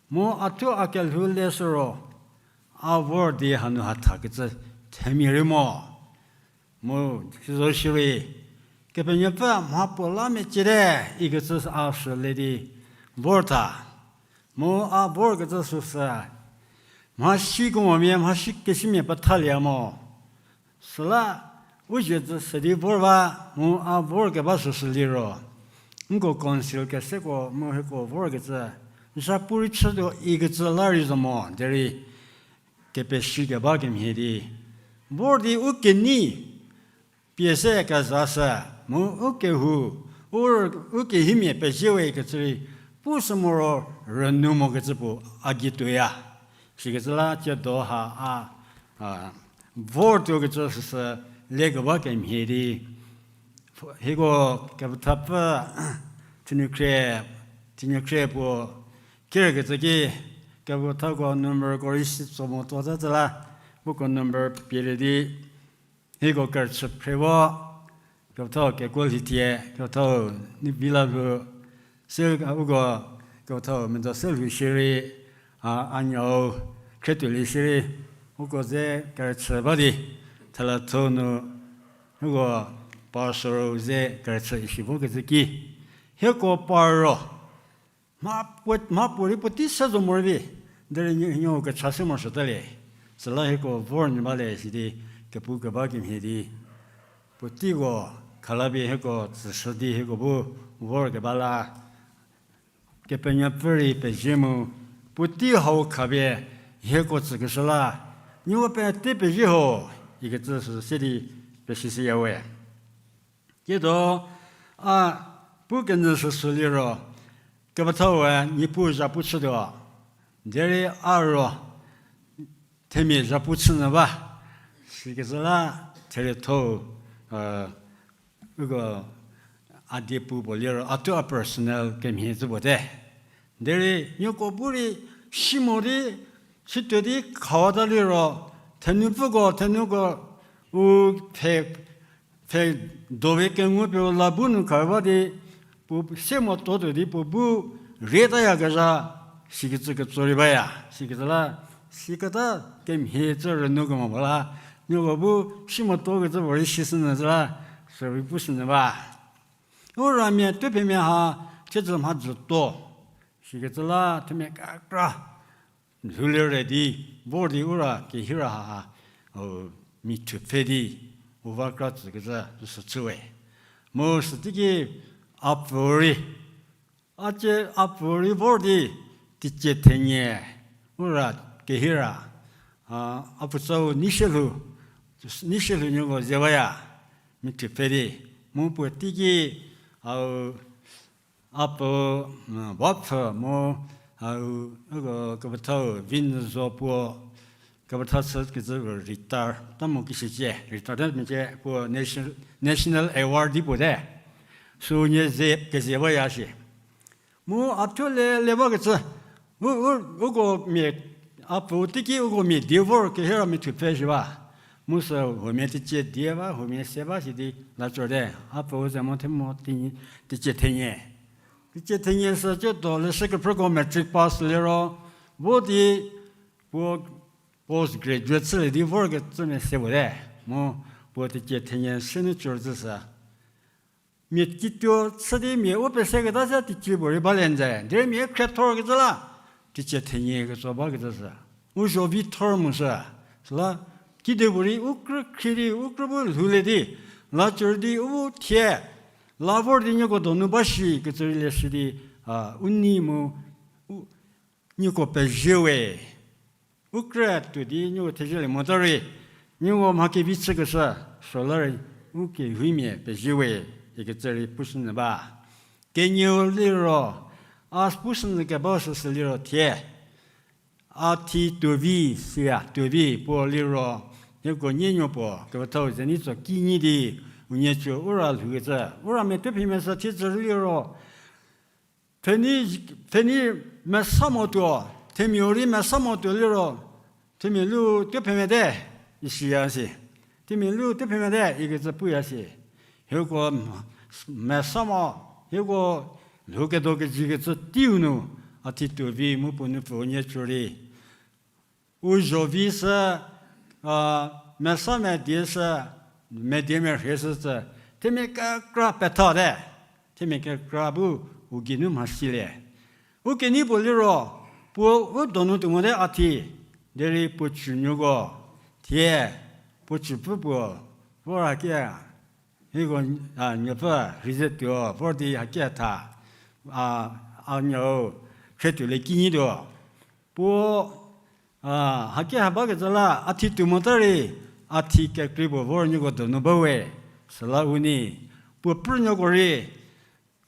mu a thuo a kelhou le süro, a vor di hanu ha thakecü themia rei mo. Mu sizo shierei, Kepenuopfü mha puo la meciete ikecü a sü le di vor tha. Mu a vorkecü süsü, mhasi kemomia, mhasi kesimia pethalie mo. Süla u zie tsü se di vor ba, mu a vorkeba süsü liro, nko council keseko mu hieko vorkecü zhapu rei chütuo ikecü la rei zo mo derei, kepesi keba kemhie di vor di u kenei pie se kezashü, mu u kehou, u, u kehiemia pezie we kecü rei, pu sü moro rünou mokecü puo a gei tuoya. Sikecü la tsiedo ha a, a, vor tuokecü süsü lekeba kemhie di, hieko kepethapfü, thenu khrie, thenu khrie puo kerkecü ki, kepethako numberko rei si tso mo tuo ta tsü la, uko number pie le di, hieko kerüchü phre vo, kepethau kekuo lhithie, kepethau Nivilalhou, se uko, kepethau Medo se lhou shierei, a, a nuou, khretuolie shierei, uko ze kerüchü ba di, thelatho nu, uko pastor ze kerüchü isi vokecü ki, hieko par ro, mha puo, mha puorei puotei se zo morei vi, derei n, n kecha se morosuotalie. Süla hieko vor nyü bale sidi, kepu keba kemhie di, puoteiko khalapie hieko tsüshü di hieko bu vor keba la, Kepenuopfü rei pezie mu, puotei hau khapie hieko tsükeshü la, nieko pete pezie ho, ikecü sü se di pesishüya we. Tsiedo, a, pu kenyü süsü liro, kepethau-e Niepuu zhapu chütuo, derei a ro, themia zhapu chünyü ba, sikecü la, therietho, e, uko a diepu puo liro, a thuo a personal kemhie cü puo te. Derei nieko bu rei si mo di, situo di khawata liro, thenupfüko, thenuko, u pfhe, pfhe dove kengu pie u la bu nu kha ba di, puo se motuo tuo di puo bu rei tayakezha, sikecü ketso rei baya, sikecü la, siketa kemhie cü rünou kemo ba la, nieko bu si motuokecü puo rei sishünyü cü la, sürei pushünyü ba. U ramia tuophemia ha, thiedzü mhadzü tuo, sikecü la themia kekra lhoulie re di, vor di u ra kehira ha, o, mi thupfhe di, u va kra tsükecü süsü chü we. Mu süteiki a pfü rei, a cie a pfü rei vor di, teicie thenie, u ra kehira, a, a pfutsau Neishielhou, Neishielhou nuoko ze baya, mi thupfhe di, mu puo teiki, a, a pfü, m, bapfü mu, a, uko kepethau Vinyüzo puo, kepetha chükecü retire ta mo kishücie, retire ta mecie puo National, National Award di puo te. Süu nie ze keze baya shi. Mu a thuo le, le bakecü, u, u, uko mia, a pfü teiki uko mia die vor kehira mi thupfhe shi ba. Mu sü huomia teicie die ba, huomia se ba sidi la tsote. A pfüu ze mo the mo teicie thenie. Teicie thenie sü tsiedo leshü kephrüko matric pass liro, vo di puo post graduate chülie di vorkecü mia se puo te. Mu puo teicie thenie se nu tsorüzhü sü mia kituo chü di mia u peseketa se teicie puorei balie nze. Derei mia khriethorkecü la, teicie thenie ketso bakecü sü. U zho vi thor mu sü. Süla, kedipuorei u krü khrie di, u krü bu lhoulie di, la tsorü di u thie, la vor di nieko donu ba shi kecü rei leshü di, a, u nei mu, u, nieko pezie we. U krü tuo di nieko thezielie mota rei, Nieko mha kevi chükeshü, süla rei, u kehoumia pezie we, ikecü rei pushünyü ba. Kenieu liro, a pushünyü keba süsü liro thie. A thi tuovi, siya tuovi, puo liro, hieko nienuo puo, kepethau zenei tso kinyi di, unie cü u ra lhoukecü, u ra mia tuophemia sü thiedzü liro, pfhenei, pfhenei mesa mo tuo, themiau rei mesa mo tuo liro, themia lu tuophemia te, isiya si. Themia lu tuophemia te, ikecü puya si. Hieko mesa mo, hieko lhouketuo kejikecü teiu nu, a thi tuovi mu puo nupfu unie cü rei. U zho vi sü, a, mesa medie sü, medie merhie sü sü, themia kekra petha te, themia kekra bu u geinu mhasilie. U kenei puo liro, puo u donu tuo mote a thi, derei puo cünuoko, thie, puo cüpfü puo, vor haki, hieko, a, nuopfü rhei ze tuo vor di haki tha, a, a nuo, khrie tuolie kinyi tuo. Puo, a, haki ha bakecü la, a thi tuo mota rei, a thi kekrei puo vor nieko donu ba we, süla u nei, puo prünuoko rei,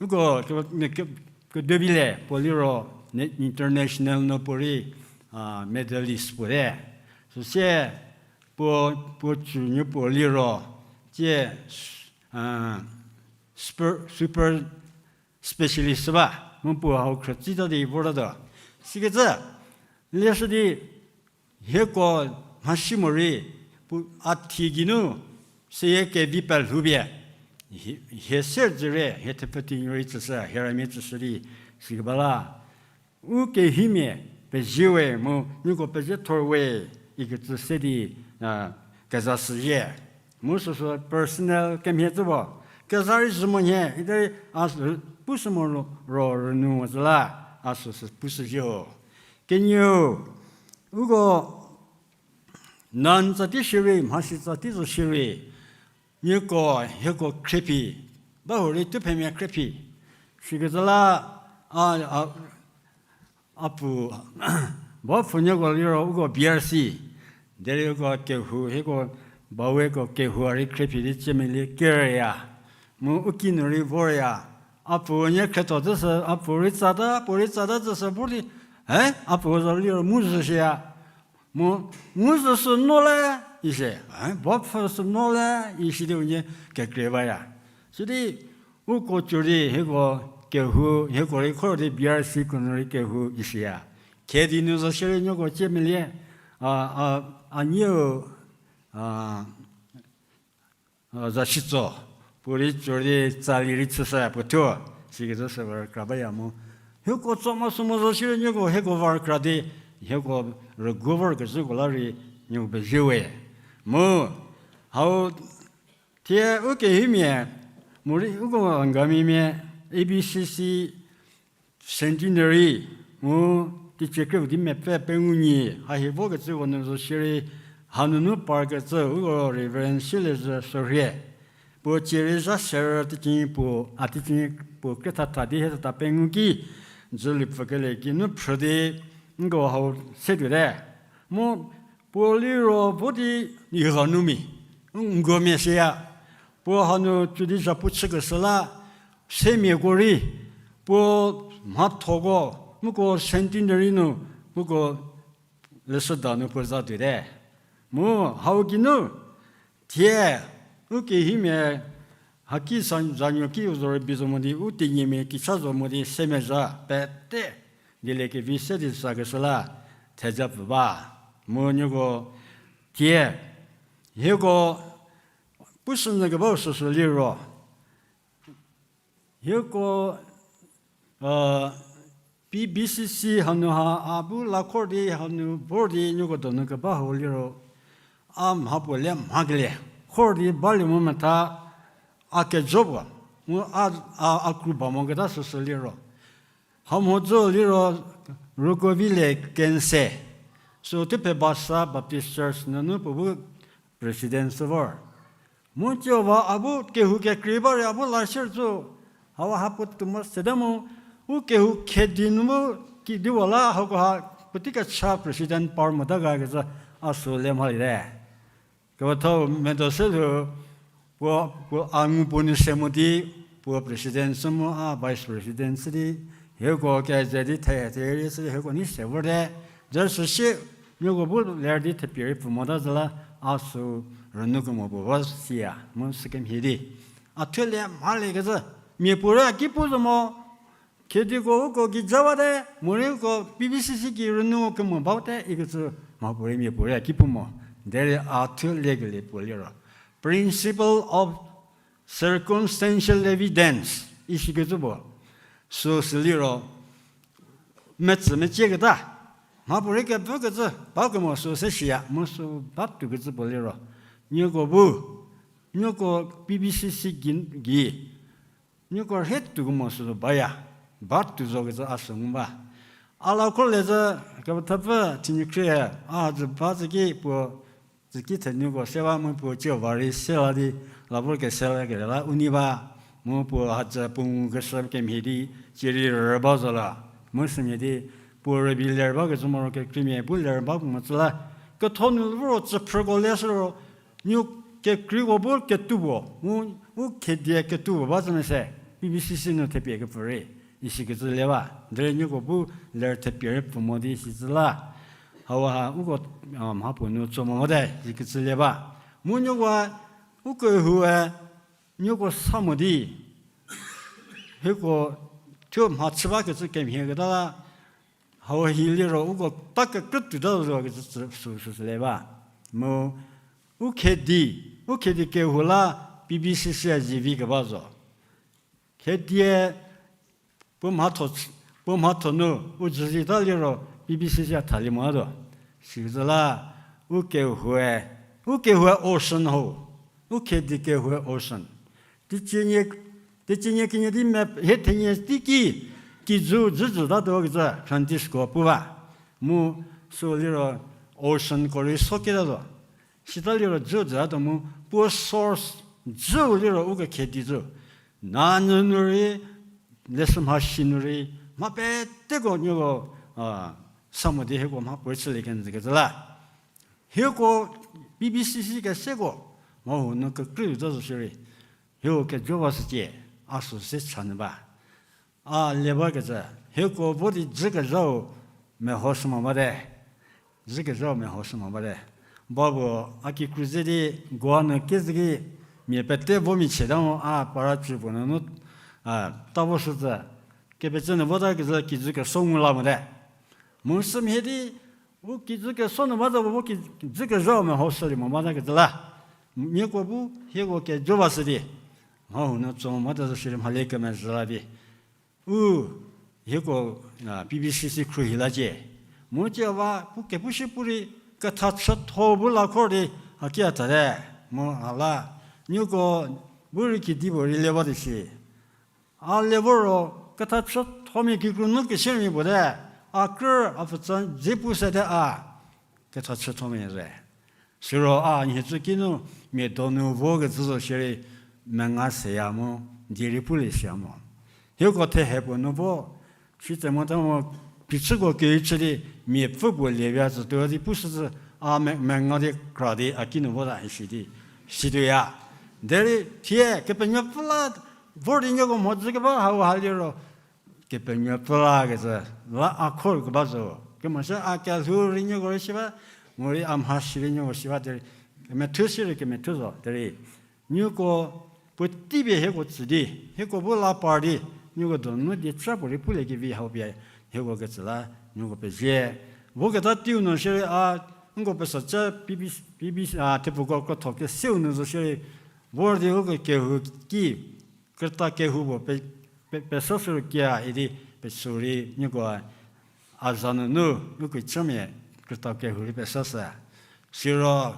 uko ke, ke, keduovilie puo liro, ne, international nu puo rei, a, medalist puo te. Süsie, puo, puo cünuo puo liro, tie, a, super, super specialist ba, mu puo hau khrütsita di vortatuo. Sikecü, leshü di, hieko mhasi morei, puo a thi geinu, seyie kevi pelhoupie, hie, hie se dzürie, hie thepfü tinuo rei tsüshü, hie ramia tsüshü di, sikeba la. U kehoumia, pezie we mu, nieko pezie thor we, ikecü se di, a, keza shüzhie. Mu süsü personal kemhie tsü puo. Keza rei zhü monyü, iterei a sü pushü mo ro, ro rünu mo zhü la, a süsü pushüzhie-o. Kenieu, uko, nan tsa tei shierei, mhasi tsa tei zo shierei, nieko, hieko khriephi, ba hurei tuophemia khriephi. Sikecü la, a, a, a pu, ba pfhünuoko liro uko B R C. Derei uko kehou, hieko, baweko kehou a rei khriephi di ciemelie kerüya. Mu u kinu rei vorya. A pu nie khrietho tsüsü, a pu rei tsata, puo rei tsata tsüsü vor di, e, a pu zo liro mu zhü shüya. Mu, mu zhü sü no le, isi, e, ba pfhü sü no le, isi di unie kekrei baya. Sidi, uko cü di hieko kehou, hieko rei khor di B R C ko nu rei kehou isiya. Khedi nu zo shierei nieko ciemelie, a, a, a nieu, a, a, zashitso, puo rei cü di tsali rei chüshü puo thuo, sikecü sü var kra baya mu. Hieko tso mo sü mo zo shierei nieko hieko var kra di, hieko rügu vorkezhüko la rei nieko pezie we. Mu, hau, thie u kehoumia, morei uko Angamimia, A B C C centenary, mu teicie kre-u di mepfü pengou nyi, hahie vokecüko nu zo shierei, hanunu parkecü uko Reverend Sielezhü Sorhie. Puo cie rei zha serü teiki puo, a teiki puo krethatha di hie tata pengou ki, dzülu pfükelie geinu phrü di, nko hau se tuote. Mu puo liro vo di, nigha nu mi, ngomia shüya. Puo hanu cü di zhapu chükeshü la, semiako rei, puo mhathoko, muko centenary nu, muko leshüda nu puo za tuote. Mu hau geinu, thie, u kehoumia, haki sa zanuo ki u zo rübei zo mo di, u tenyimia kicha zo mo di, semezha pete, dieliekevi se di sakeshü la, theja pfü ba. Mu nieko, thie, hieko, pushünyü kebau süsü liro, hieko, P B C C hanu ha a bu la khor di hanu vor di nieko donu keba hau liro, a mha puo le mhakelie, khor di balie mo metha, a kejo puo, mu a, a, a kru ba moketa süsü liro. Hamhodzü liro, Rokovile Kense. Sü Thuphe Basa Baptist Church nunu puo bu president sü vor. Mu Jihova a bu kehou kekrei ba rei a bu la sier zo. Hau ha puo tuo mo sede mu, u kehou khedi nu mu kidiwa la hakoha puotei kecha president par mota ga kecü a sü le mhaliete. Kepethau medo se lhou, puo, puo a ngu puo nu se mo di, puo president sü mu a vice president sü di, hieko keze di the, the ri sü di hieko nei se vorte. Jüsü shi, nieko bu ler di thepie rei pfü mota zü la, a sü rünu kemo puo ba siya, mu sükemhie di. A thuolie mhaliekecü, miapuorei a ki pu zo mo, Khediko uko gija bate, morei uko P B C C gei rünu kemo bate ikecü mhapuorei miapuorei a ki pu mo. Derei a thuoliekelie puo liro principle of circumstantial evidence isikecü puo. Süsü liro, metsü mecieketa, mhapuorei kevükecü ba kemo süse shiya, mu sü ba tuokecü puo liro. Nieko bu, nieko P B C C gei, gei nieko rhie tuo kemo süsü baya, ba tuo zokecü a sü ngu ba. A la kho le zü, kepethapfü thinukhrie, a zü ba zü ki puo, zü ki thenuko se ba mu puo cie va rei se la di, la vor kese la kele la u nei ba, mu puo hadzü puo ngukeshü kemhie di, cie rei rü ba zo la, mu sümhie di, puo rübei ler bakecü moro kekreimia bu ler ba puo mocü la, ketho nu voro tsüphrüko le sü ro, nu kekreiko bu ketuo puo, mu, u khedie ketuo puo ba zü mese, P B C C nu thepie kepfü rei, isikecü le ba, derei nieko bu ler thepie rei pfü mo di isicü la. Hauha uko, a, mhapuo nu tso mo mote, isikecü le ba. Mu nieko, u kehoue, nieko sa mo di, hieko thuo mhachü bakecü kemhie keta la, hau hi liro uko ta kekrü tuota zo kecü sü, sü, süsü le ba. Mu, u khedi, u khedi kehou la P B C C a zivi keba zo. Khedie, puo mhatho, puo mhatho nu, u züzita liro P B C C a thalie motuo. Sizü la, u kehoue, u kehoue ocean ho. U khedi kehoue ocean. Teicie nie, teicie nie kenie di map, hie thenie teiki, kijü, jüjütatuo kecü, Francisco pu ba. Mu, sü liro, ocean ko rei so ketatuo. Sita liro jüjütatuo mu, puo source, jüu liro uko khedi zo. Nanyü nu rei, leshü mhasi nu rei, mha peteko nieko, a, sa mo di hieko mhapuorei chülie kenjü kecü la. Hieko P B C C keseko, mha hau nu kekrei tuota zo shierei. Hieko kejo ba sücie, a sü se cha nyü ba. A le bakecü, hieko vo di jükezhau mehoshü mo bate. Jükezhau mehoshü mo bate. Ba puo a kikru ze di Goa nu kezü ki mia pete vo mia chieta mo a para cü puo nunu, a, ta voshücü. Kepecü nu votakecü kijü keso ngu la mote. Mu sümhie di, u kijü keso nu bata puo vo ki, jükezhau mehoshülie mo batakecü la. Nieko bu hieko kejo ba shü di. Mha hau nu tso mo bata zo shierei mhale kemezhü la di. U, hieko, a, P B C C khruohi lacie. Mu cie ba, pu kepu shi pu rei, ketha chütho bu la khor di, haki a tate. Mu a la, nieko, bu rei kedipuo rei le ba di shi. A le voro, ketha chüthomia kikru nu kesemia puo te, a krü, a pfütsa, dze pu sete a, ketha chüthomia ze. Siro a nhiecü kinu mia donu vokecü zo shierei menga seya mo, die rei pulie seya mo. Hieko thehe puo nu vo, sitse mota mo, phichüko kei chü di, miapfü puo lievia tsütuo di pushücü, a me, menga di kra di a kinu vota isi di, situoya. Derei thie Kepenuopfü la vor di nieko mhodzü keba hauha liro, Kepenuopfü lakecü, la a khor keba zo. Kemosü a kelhou rei nieko rei si ba, morei a mhasi rei nieko si ba derei, kemethuo sirei kemethuo zo derei. Nieko puotei pie hieko tsü di, hieko bu la par di, nieko donu dieca puorei pulie kevi hau pie, hieko ketsü la, nieko pezie. Voketa teiu nu shierei a, nko pesacü, P B C, P B C, a, thepfuko krotho kesiu nu zo shierei, vor di uko kehou ki, krüta kehou puo pe, pe, pesashü kia idi pesü rei nieko a za nunu, uko chümia krüta kehou rei pesashü. Siro,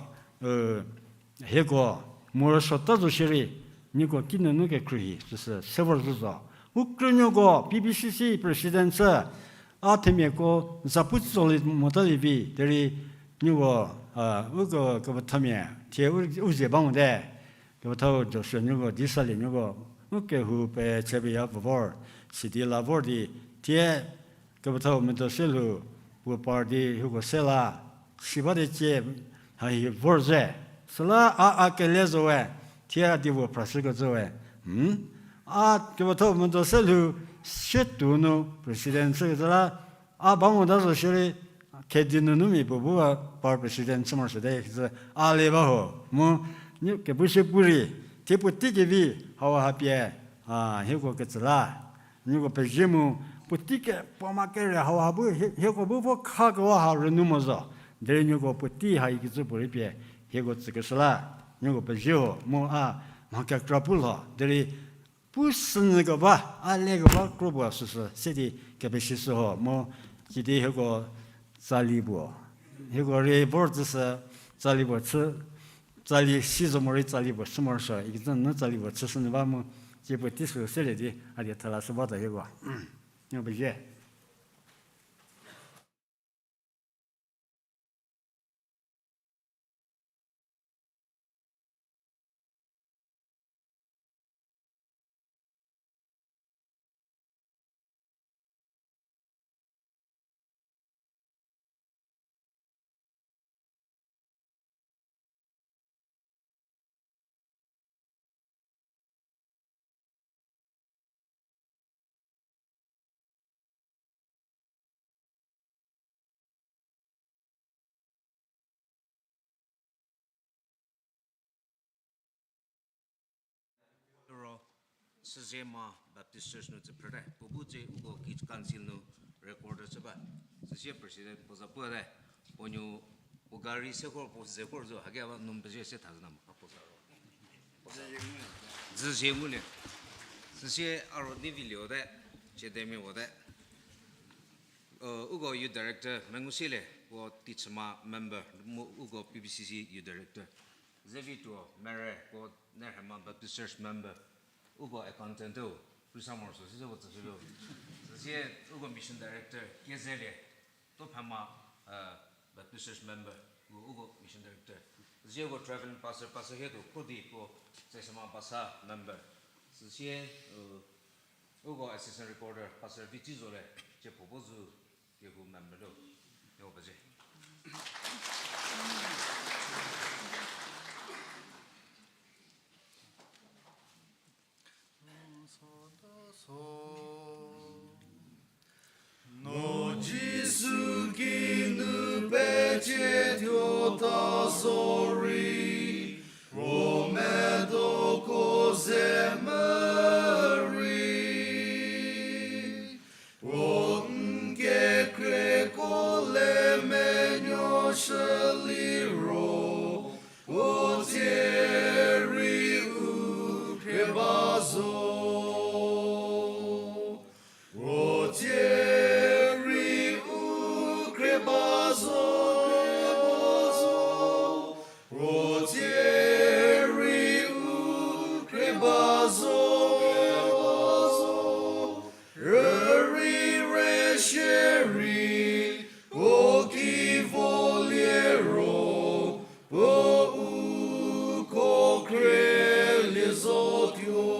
hieko morosuota zo shierei, nieko kinunu kekhruohi süsü se vor zo zo. U krünuoko P B C C president chü, a themiako zapu tsolie mota lievi derei nieko, a, uko kepethamia thie u, u ze ba mote. Kepethau Joshua nuoko, Disalie nuoko, u kehou pechüpie ya puo vor, sidi la vor di, thie kepethau medo se lhou, puo par di hieko se la, si ba di cie, ha hi vor ze, Süla a, a kele zo we, thie a dipuo phrashükecü we. Hmm? A kepetho medo se lhou, sie tuo nu president chükecü la, a ba mota zo shierei, khedi nunu mia puo bu a par president chü morosuote, kecü a le ba ho. Mu, n kepu sie pu rei, thie puotei kevi, hauha pie, a, hieko ketsü la. Nieko pezie mu, puotei kepuo ma kere hauha bu, hie-, hieko bu vo khakewa ha rünu mo zo. Derei nieko puotei ha ikecü puorei pie, hieko tsükeshü la. Nieko pezie ho, mu a, mha kekra pu lho. Derei, pu sünyü keba, a le keba kro puo süsü, se di kepeshishü ho, mu sidi hieko tsali puo. Hieko rei vor tsüshü, tsali puo chü, tsali si zo morei tsali puo chü morosuo, ikecü nu tsali puo chüshünyü ba mu, tsie puo tei sü selie di, a die thala shü bata hieko. Nieko pezie. Ro, Süziema Baptist Church nu tsü phrüte, puo bu tse uko Kids Council nu recorder chü ba. Süsie president puo za puo te, puo nuo, puo gari se kor, puo ze kor zo, hage aba number ze se tha zü na mo, puo za ro. Dzüzie ngulie. Süsie a ro di vilio te, chiedemia puo te. Uko youth director mengu silie, puo Tichüma member, mu uko P B C C youth director. Zevituo Mere, puo Nerhema Baptist Church member. Uko accountant-u, pusa morosuo, süsie puo tsüshütuo. Süsie uko mission director, Kiezelie, Tophema, Baptist Church member, uko mission director. Süsie uko traveling pastor, pastor hie tuo, Khodi, puo Tsesema Basa member. Süsie, uko assistant recorder, pastor Vici Zole, tsie puo bu zu, kehou member-u, uko pezie. No Jisu kinu pecietuo ta zorei, ro medoko ze merei. Puo n kekreiko le menuoshü liro, puo tsie rei u khrie ba zo. Puo tsie rei u khrie ba zo. Puo tsie rei u khrie ba zo. Rürei re shierei, puo ki vo liro, puo uko khrielie zotuo.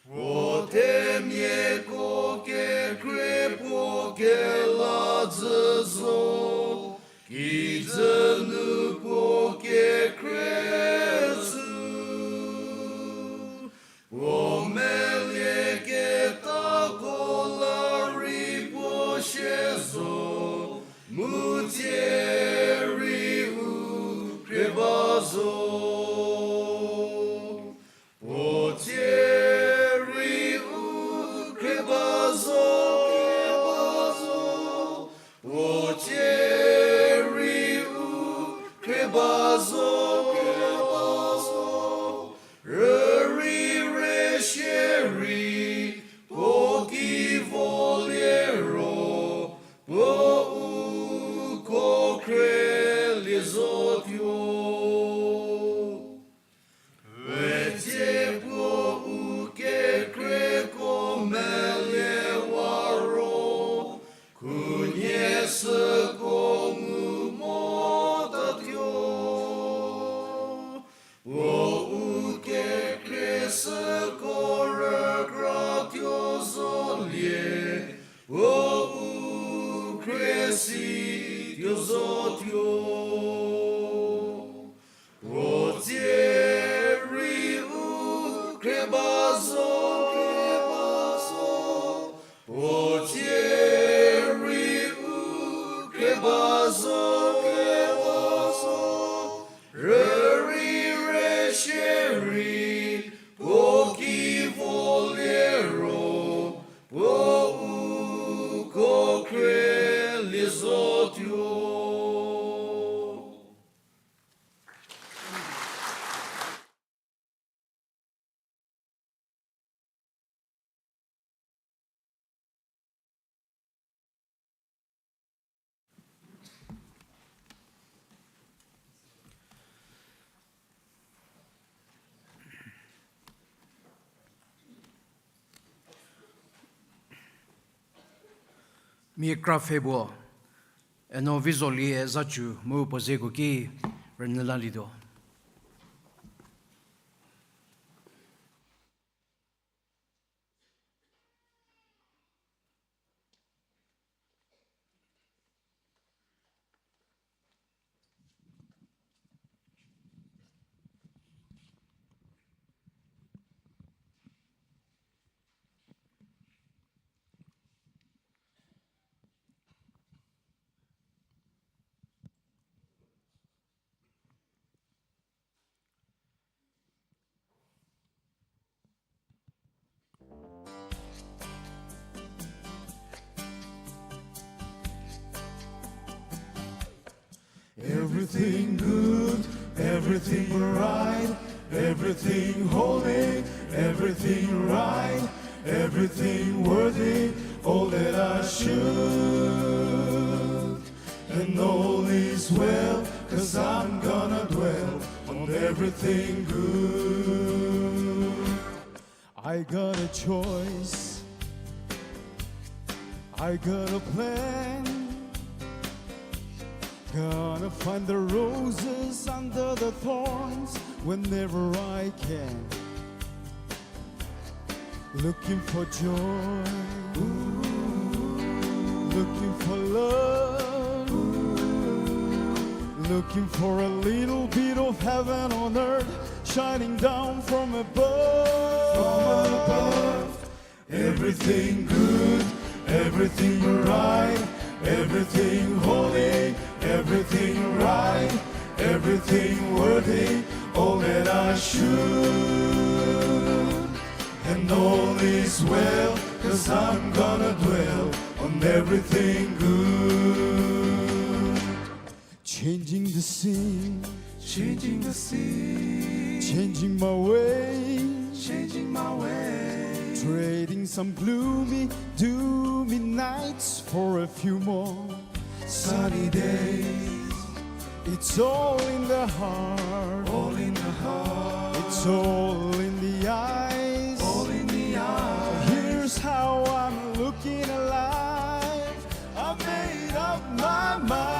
Puo themiako kekhrie puo keladzü zo, kijü nu puo kekhrie tsü. Puo melieketako la rei puo sie zo, mu tsie rei u khrie ba zo. Puo tsie rei u khrie ba zo. Puo tsie rei u khrie ba zo. Rürei re shierei, puo ki vo liro, puo uko khrielie zotuo. Puotsie puo u kekreiko meliewa ro, khunhie süko ngu motatuo. Puo u kekhrie süko rükratuo zolie, puo u khrie situo zotuo. Zo kevo zo, rürei rüshierei, puo ki vo liero, puo uko khrie lie zotuo. Mia kra pfhe puo, Eno Vizolie Zacu mu puo zeko ki rünyü lalietuo. Everything good, everything right, everything holy, everything right, everything worthy, all that I should. And all is well, 'cause I'm gonna dwell on everything good. I got a choice. I got a plan. Gonna find the roses under the thorns whenever I can. Looking for joy, looking for love, looking for a little bit of heaven on earth, shining down from above. From above. Everything good, everything right, everything holy, everything right, everything worthy, all that I should. And all is well, 'cause I'm gonna dwell on everything good. Changing the scene, changing the scene, changing my way, changing my way. Trading some gloomy, doomy nights for a few more sunny days. It's all in the heart. All in the heart. It's all in the eyes. All in the eyes. Here's how I'm looking alive. I made up my mind.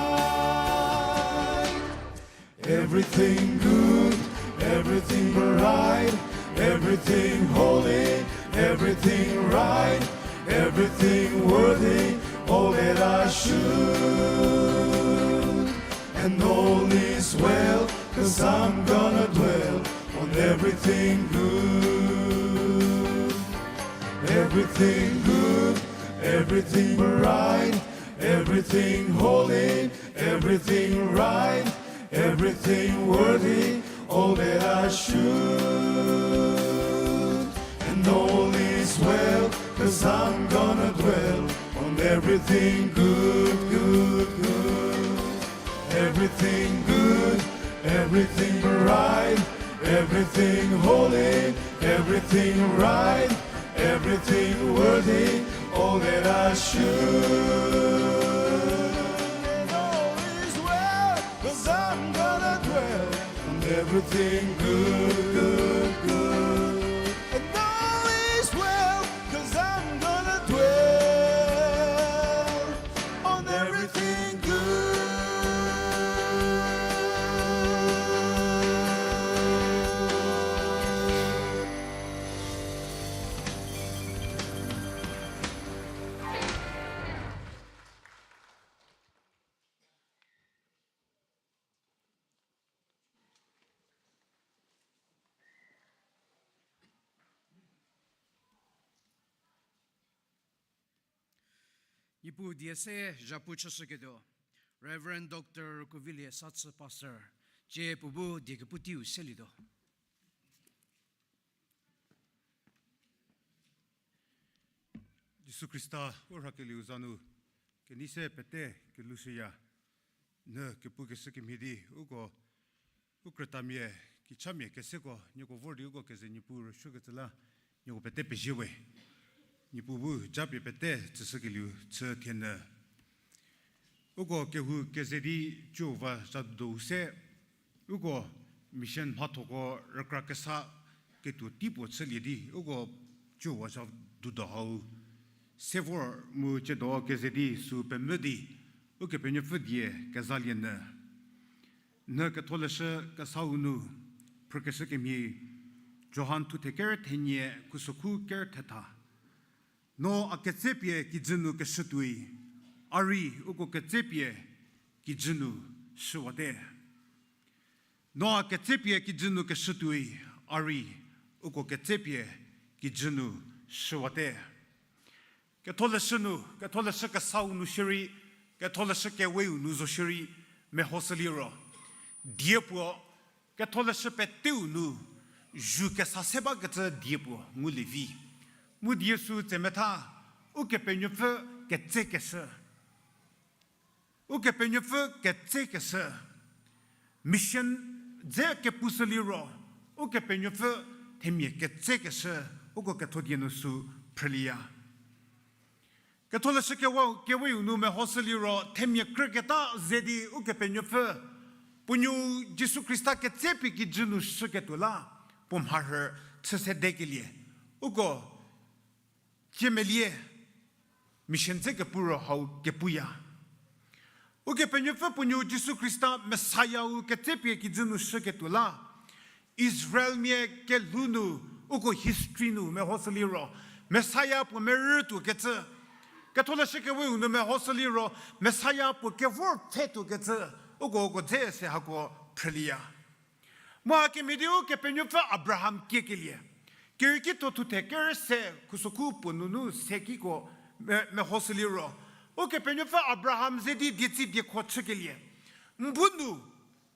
Everything good, everything bright, everything holy, everything right, everything worthy, all that I should. And all is well, 'cause I'm gonna dwell on everything good. Everything good, everything bright, everything holy, everything right, everything worthy, all that I should. And all is well, 'cause I'm gonna dwell on everything good, good, good. Everything good, everything bright, everything holy, everything right, everything worthy, all that I should. And all is well, 'cause I'm gonna dwell on everything good, good, good. And all is well, 'cause I'm gonna dwell on everything good. Niepuu die se zhapu chüshüketuo. Reverend Doctor Kuvilie Satsü Pastor, cie puo bu die kepu teiu selietuo. Jisu Khrista u rhakelieu za nu, kenei se pete kelushüya, n kepukeshü kemhie di, uko, u krütamia, kichamia keseko, nieko vor di uko keze Niepuu rüsuokecü la, nieko pete pezie we. Niepuu bu japie pete tsüshükelieu chü thienyü. Uko kehou keze di cüwa zha dudo se, uko mission mhathoko rükra kesa ketuo tei puo chülie di, uko cüwa zha dudo hau se vor mu ciedo keze di sü pemvü di, Ukepenuopfü die kezalienyü. N ketholeshü kesau nu, phrükeshü kemhie, Johan thuthe ker thenie khusokhu ker thetha. No a ketsepie kijü nu keshütuoi, a rei uko ketsepie kijü nu shüwate. No a ketsepie kijü nu keshütuoi, a rei uko ketsepie kijü nu shüwate. Ketholeshü nu, ketholeshü kesau nu shierei, ketholeshü keweu nu zo shierei, mehoshü liro, die puo, ketholeshü peteu nu, zu kesa se bakecü die puo ngulie vi. Mu die sü tsemetha, Ukepenuopfü ketsekeshü. Ukepenuopfü ketsekeshü, mission dze kepushü liro, Ukepenuopfü themia ketsekeshü, uko ketho die nu sü phrülieya. Ketholeshü kewa, keweu nu mehoshü liro, themia krüketa ze di Ukepenuopfü, puo nuou Jisu Khrista ketsepie kijü nu shüketuo la, puo mharhü chü sedekelie. Uko, ciemelie, mission dze kepu ro hau kepuya. Ukepenuopfü puo nuou Jisu Khrista Messiah-u ketsepie kijü nu shüketuo la, Israelmia kelhou nu, uko history nu mehoshü liro, Messiah puo merütuokecü. Ketholeshü keweu nu mehoshü liro, Messiah puo kevor pfhetuokecü, uko uko dze se hako phrülieya. Mu hakemhie di Ukepenuopfü Abraham kiekelie. Kerieki thuo thuthe ker se khusokhu puo nunu se kiko me-, mehoshü liro, Ukepenuopfü Abraham ze di dietsi diekho chükelie. N bu nu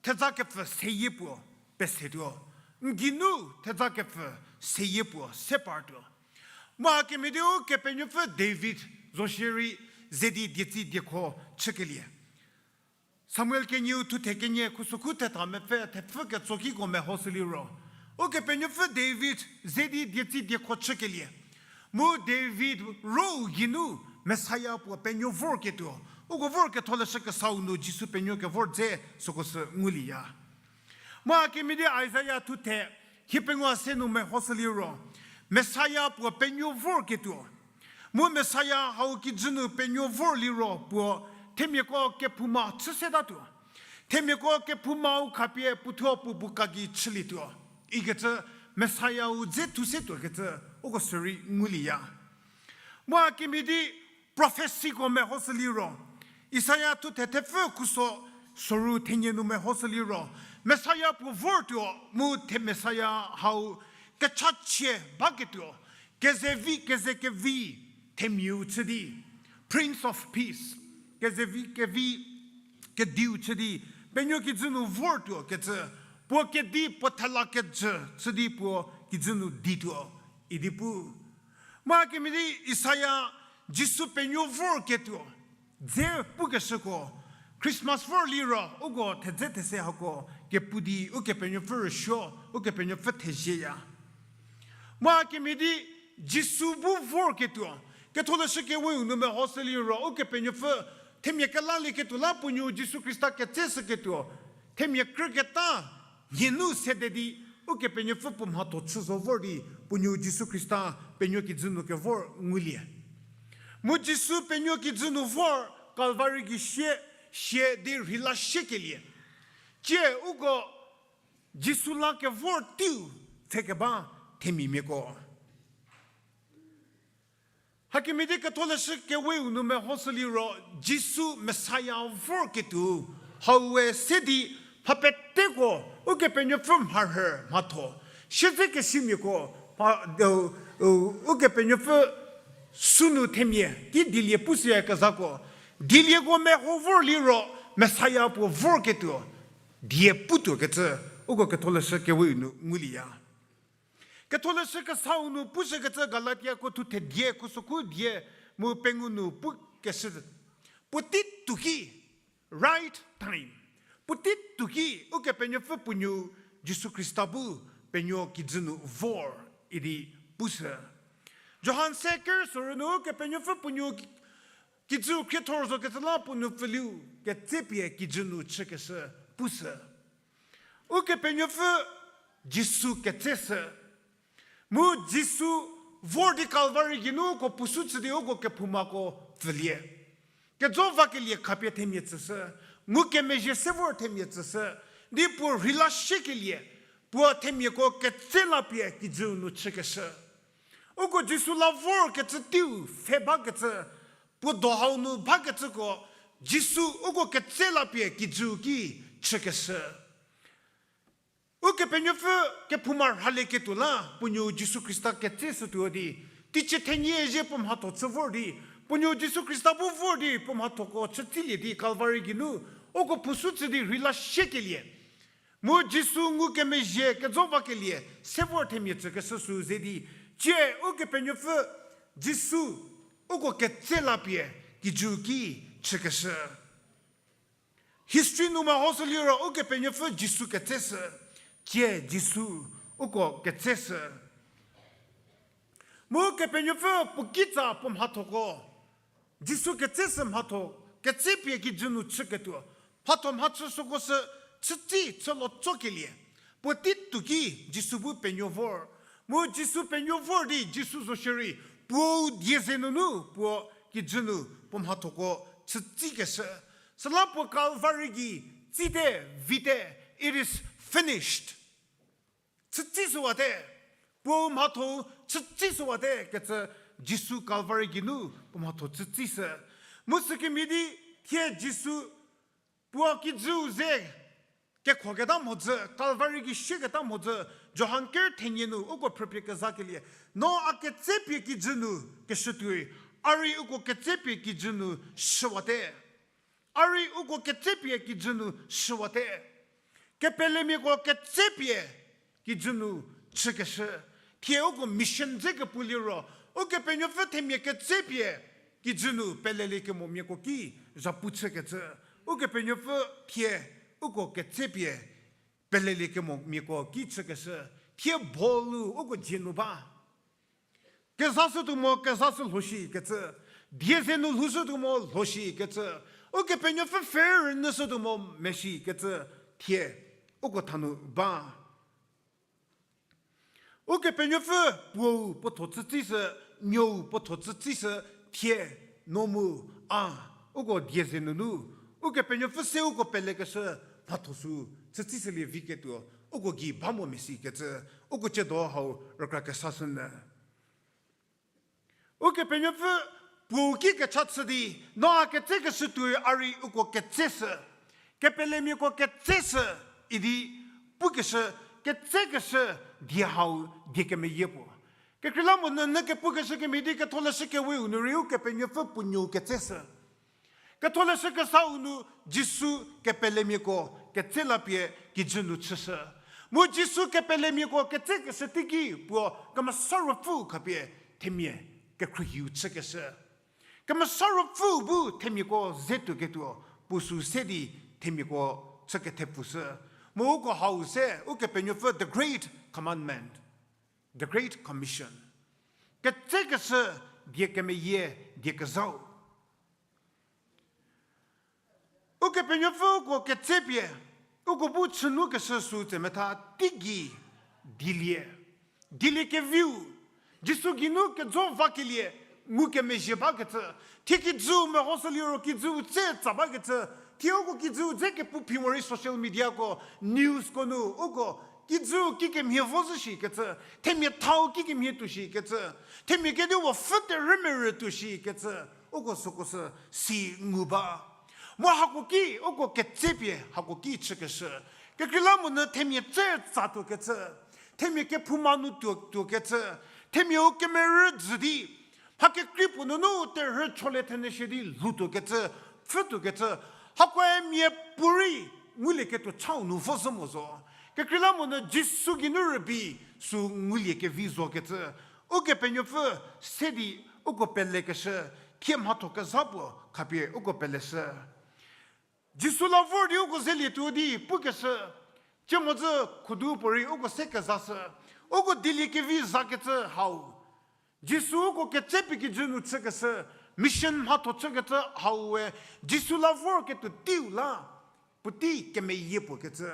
theza kepfü seyie puo pesetuo. N geinu theza kepfü seyie puo se partuo. Mu hakemhie di Ukepenuopfü David zo shierei ze di dietsi diekho chükelie. Samuel kenieu thuthe kenie khusokhu thetha mepfü thepfü ketsokiko mehoshü liro, Ukepenuopfü David ze di dietsi diekho chükelie. Mu David rou geinu Messiah puo penuo vorketuo, uko vor ketholeshü kesau nu Jisu penuo kevor dze süko sü ngulieya. Mu hakemhie di Isaiah thuthe hie pengou se nu mehoshü liro, Messiah puo penuo vorketuo. Mu Messiah hau kijü nu penuo vor liro puo themiako kephouma chü setatuo. Themiako kephoumau khapie puothuo puo bu kagi chülietuo ikecü Messiah-u dze thu setuokecü uko sürei ngulieya. Mu hakemhie di prophecyko mehoshü liro, Isaiah thuthe thepfü khuso soru thenie nu mehoshü liro, Messiah puo vortuo mu the Messiah hau kechachie baketuo, kezevi kezekevi themiau chü di, Prince of Peace, kezevi kevi kediu chü di, penuo kijü nu vortuo kecü, puo kedi puo thela kejü chü di puo kijü nu dituo idi pu. Mu hakemhie di Isaiah Jisu penuo vorketuo dze pukeshüko, Christmas vor liro uko thedze these hako kepu di Ukepenuopfü rüsuo, Ukepenuopfü thezieya. Mu hakemhie di Jisu bu vorketuo, ketholeshü keweu nu mehoshü liro Ukepenuopfü themia kelalieketuo la puo nuou Jisu Khrista ketseshüketuo, themia krüketa nhie nu sede di Ukepenuopfü puo mhatho chü zo vor di puo nuou Jisu Khrista penuo kijü nu kevor ngulie. Mu Jisu penuo kijü nu vor Calvary gei sie, sie di rheila siekelie. Tie uko Jisu la kevor teiu pfhekeba themiamiako. Hakemhie di ketholeshü keweu nu mehoshü liro Jisu Messiah vorketuo, hau we se di mha peteko Ukepenuopfü mharhü mhatho siedzekesimiako, mha, u, u, Ukepenuopfü sünu themia ki dielie pushüyakezhako, dielieko meho vor liro Messiah puo vorketuo die putuo kecü, uko Ketholeshü Kewe-u nu ngulieya. Ketholeshü Kesau nu pushükecü Galatiako thu thedie khusokhu die mu pengou nu pukeshü, puotei tuoki, right time, puotei tuoki Ukepenuopfü puo nuo Jisu Khrista bu penuo kijü nu vor idi pushü. Johan se ker sorü nu Ukepenuopfü puo nuo ki-, kijüu khriethor zokecü la puo nuo pfüliu ketsepie kijü nu chükeshü pushü. Ukepenuopfü Jisu ketseshü. Mu Jisu vor di Calvary geinu uko pusu chü di uko kephoumako pfülie. Kejo vakelie khapie themia tsüshü, ngukemezhie se vor themia tsüshü, di puo rheila shiekelie, puo themiako ketse lapie kijüu nu chükeshü. Uko Jisu la vorkecü teiu pfhe bakecü, puo do hau nu bakecüko, Jisu uko ketse lapie kijüu ki chükeshü. Ukepenuopfü kephouma rhalieketuo la puo nuo Jisu Khrista ketseshütuo di, teicie thenie zhie puo mhatho chü vor di, puo nuo Jisu Khrista bu vor di puo mhathoko chütsilie di Calvary geinu uko pusu chü di rheila shiekelie. Mu Jisu ngukemezhie kejo vakelie se vor themia tsükeshü sü ze di, tsie Ukepenuopfü Jisu uko ketse lapie kijüu ki chükeshü. History nu mehoshü liro Ukepenuopfü Jisu ketseshü, tsie Jisu uko ketseshü. Mu Kepenuopfü puo kitsa puo mhathoko, Jisu ketseshü mhatho, ketsepie kijü nu chüketuo, mhatho mhachü süko sü chütsi chülo tsokelie, puotei tuoki Jisu bu penuo vor. Mu Jisu penuo vor di Jisu zo shierei, puou die ze nunu puo kijü nu puo mhathoko chütsikeshü. Süla puo Calvary gei tsite, vite, it is finished. Chütsi shüwate, puou mhatho chütsi shüwate kecü Jisu Calvary geinu puo mhatho chütsishü. Mu sükemhie di thie Jisu puo kijüu ze kekhoketa mhodzü, Calvary gei shieketa mhodzü, Johan ker thenie nu uko phrüpie kezakelie, no a ketsepie kijü nu keshütuoi, a rei uko ketsepie kijü nu shüwate. A rei uko ketsepie kijü nu shüwate. Kepelemiako ketsepie kijü nu chükeshü. Thie uko mission dze kepu liro, Ukepenuopfü themia ketsepie kijü nu peleliekemo miako ki zhapu chükecü. Ukepenuopfü thie uko ketsepie peleliekemo miako ki chükeshü. Thie bolu uko dzie nu ba. Kezashütuo mo kezashü lho shikecü, die ze nu lhoushütuo mo lho shikecü, Ukepenuopfü pfhe rünyüshütuo mo meshikecü, thie uko thanu ba. Ukepenuopfü puou puo tho chütsishü, nuou puo tho chütsishü, thie no mu a, uko die ze nunu, Ukepenuopfü se uko pelekeshü mhatho sü chütsishülie viketuo, uko gei ba mo mesikecü, uko tsiedo hau rükra kesashünyü. Ukepenuopfü puou ki kecha chü di, no a ketsekeshütuoi a rei uko ketseshü, kepelemiako ketseshü idi pukeshü, ketsekeshü die hau die kemeyie puo. Kekreilamonyü nyü kepukeshü kemhie di Ketholeshü Kewe-u nu rei Ukepenuopfü puo nuou ketseshü. Ketholeshü Kesau nu Jisu kepelemiako ketse lapie kijü nu chüshü. Mu Jisu kepelemiako ketsekeshü teiki puo Kemesa Ruopfü khapie themia kekhruohiu chükeshü. Kemesa Ruopfü bu themiako ze tuoketuo puo sü se di themiako chü kethepfushü. Mu uko hau se Ukepenuopfü the great commandment, the great commission, ketsekeshü die kemeyie, die kezhau. Ukepenuopfü uko ketsepie, uko bu chünukeshü sü tsemetha teigei dielie, dielie keviu, Jisu geinu kejo vakelie, ngukemezhie bakecü, thie kijüu mehoshü liro kijüu tse tsa bakecü, thie uko kijüu dze kepu phi morei social mediako, newsko nu uko kijüu kikemhie vo zhü shikecü, themia thau kikemhie tuo shikecü, themia kedipuo pfhü terhü merü tuo shikecü, uko süko sü si ngu ba. Mu hako ki uko ketsepie hako ki chükeshü. Kekreilamonyü themia tse tsa tuokecü, themia kephouma nu tuo, tuokecü, themiau kemerü jü di, mha kekrei puo nunu terhü chole thene shie di lhou tuokecü, pfhü tuokecü, Hakoe mia puorei ngulieketuo chau nu vo zhü mo zo. Kekreilamonyü Jisu geinu rübei sü ngulie kevi zokecü. Ukepenuopfü se di uko pelekeshü, thie mhatho kezha puo khapie uko peleshü. Jisu la vor di uko zelietuo di pukeshü, cie mhodzü khudu puorei uko se kezashü, uko dieliekevi zakecü hau. Jisu uko ketse pie kijü nu chükeshü, mission mhatho chükecü hau we, Jisu la vorketuo teiu la, puotei kemeyie puo kecü.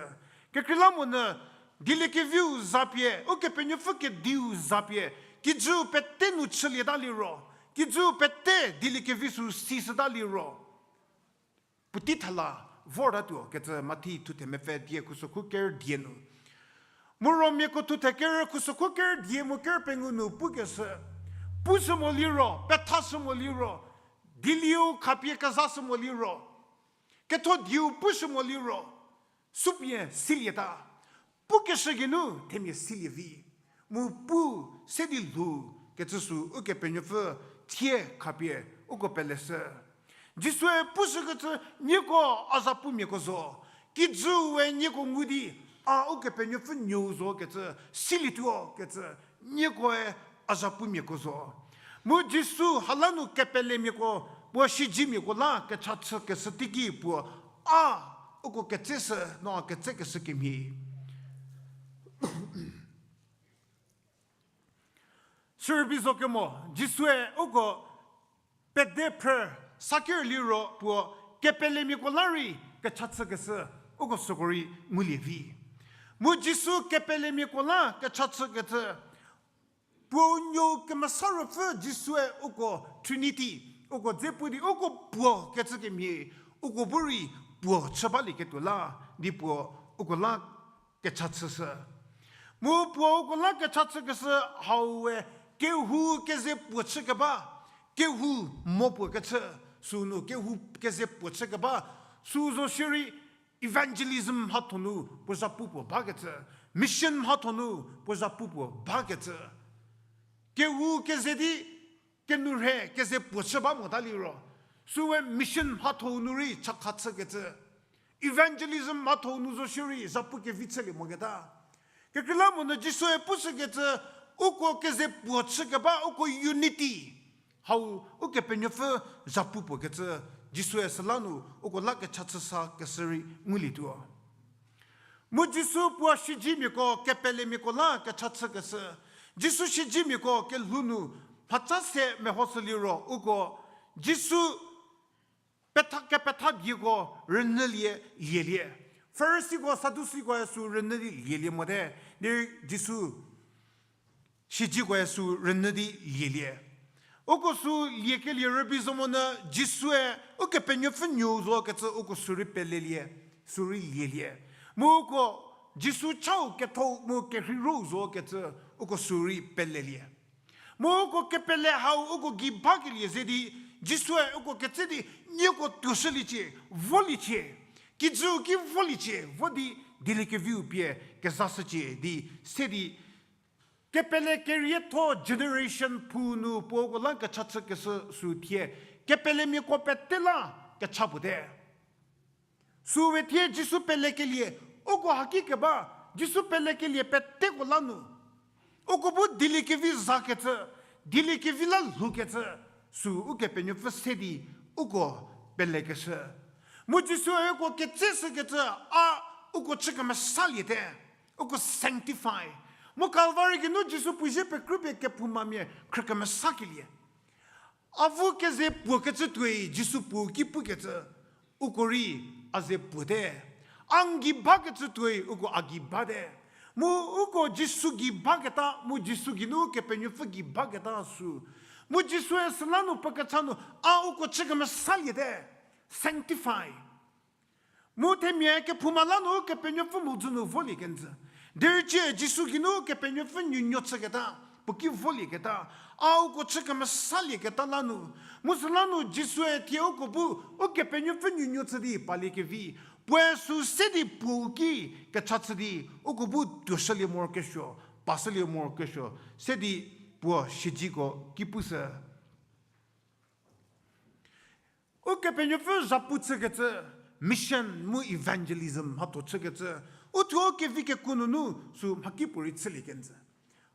Kekreilamonyü, dieliekeviu zapie, Ukepenuopfü kediu zapie, kijüu pete nu chülieta liro, kijüu pete dieliekevi sü sishüta liro, puotei thela vortatuo kecü Mathi thuthe mepfü die khusokhu ker die nu. Mu Romiako thuthe ker khusokhu ker die mu ker pengou nu pukeshü, pushü mo liro, pethashü mo liro, dielieu khapie kezashü mo liro, ketho dieu pushü mo liro, supie silieta. Pukeshü geinu themia silie vi. Mu pu se di lhou kecü sü Ukepenuopfü thie khapie uko peleshü. Jisue pushükecü, nieko a zapumiako zo. Kijüu we nieko ngu di, a Ukepenuopfü nuou zo kecü, silietuo kecü, niekoe a zapumiako zo. Mu Jisu hala nu kepelemiako, puo siedzemiako la kecha chükeshü teiki puo, a uko ketseshü, no a ketsekeshü kemhie. Sürübei zo kemo, Jisue uko pede phrü saker liro puo kepelemiako la rei kecha chükeshü, uko süko rei ngulie vi. Mu Jisu kepelemiako la kecha chükecü, puo nuou kemesa ruopfü Jisue uko Trinity, uko dze pu di uko puo kecü kemhie, uko bu rei puo chü balieketuo la, di puo uko la kecha chüshü. Mu puo uko la kecha chükeshü hau we, kehou keze puo chükeba, kehou mo puo kechü, sünu kehou keze puo chükeba, sü zo shierei evangelism mhatho nu puo zhapu puo bakecü, mission mhatho nu puo zhapu puo bakecü. Kehou keze di kenourhe keze puo chü ba mota liro, süwe mission mhatho nu rei chakha chükecü. Evangelism mhatho nu zo shierei zhapu kevi chülie moketa. Kekreilamonyü Jisue pushükecü, uko keze puo chükeba, uko unity. Hau Ukepenuopfü zhapu puo kecü, Jisue süla nu uko la kecha chüsa keshü rei ngulietuo. Mu Jisu puo siedzemiako, kepelemiako la kecha chükeshü. Jisu siedzemiako kelhou nu mhaca se mehoshü liro uko Jisu petha, kepetha dieko rünyülie, lielie. Farisiko, Sadusikoe sü rünyü di lielie mote, derei Jisu siedzikoe sü rünyü di lielie. Uko sü liekelie rübei zo monyü Jisue Ukepenuopfü nuou zo kecü uko sü rei pelelie, sü rei lielie. Mu uko Jisu chau ketho mu kerheiro zo kecü uko sü rei pelelie. Mu uko kepele hau uko gei bakelie ze di, Jisue uko ketse di, nieko tuoshüliecie, voliecie, kijüu ki voliecie, vo di dieliekeviu pie kezashücie di, se di, kepele kerietho generation phu nu puo uko la kecha chükeshü sü thie, kepelemiako pete la kecha puote. Süwe thie Jisu pelekelie, uko haki keba, Jisu pelekelie peteko la nu, uko bu dieliekevi zakecü, dieliekevi la lhoukecü, sü Ukepenuopfü se di uko pelekeshü. Mu Jisue uko ketseshükecü, a uko chü kemesaliete, uko sanctify. Mu Calvary geinu Jisu puo zie pekrüpie kephoumamia khrükemesakelie. Avu keze puo kecü tuoi Jisu puo ki pukecü, uko rei a ze puote. A n gei bakecü tuoi uko a gei bate. Mu uko Jisu gei baketa, mu Jisu geinu Kepenuopfü gei baketa sü. Mu Jisue süla nu puo kecha nu, a uko chü kemesaliete. Sanctify. Mu themia kephouma la nu Kepenuopfü mhodzü nu volie kenjü. Derei cie Jisu geinu Kepenuopfü nuonuo chüketa, puo ki volieketa, a uko chü kemesalieketa la nu. Mu süla nu Jisue thie uko bu Ukepenuopfü nuonuo chü di paliekevi, puoe sü se di puou ki kecha chü di, uko bu tuoshülie morokesuo, pashülie morokesuo, se di puo siedziko ki pushü. Ukepenuopfü zhapu chükecü, mission mu evangelism mhatho chükecü, uthuo kevi kekuo nunu sü mhakipuorei chülie kenjü.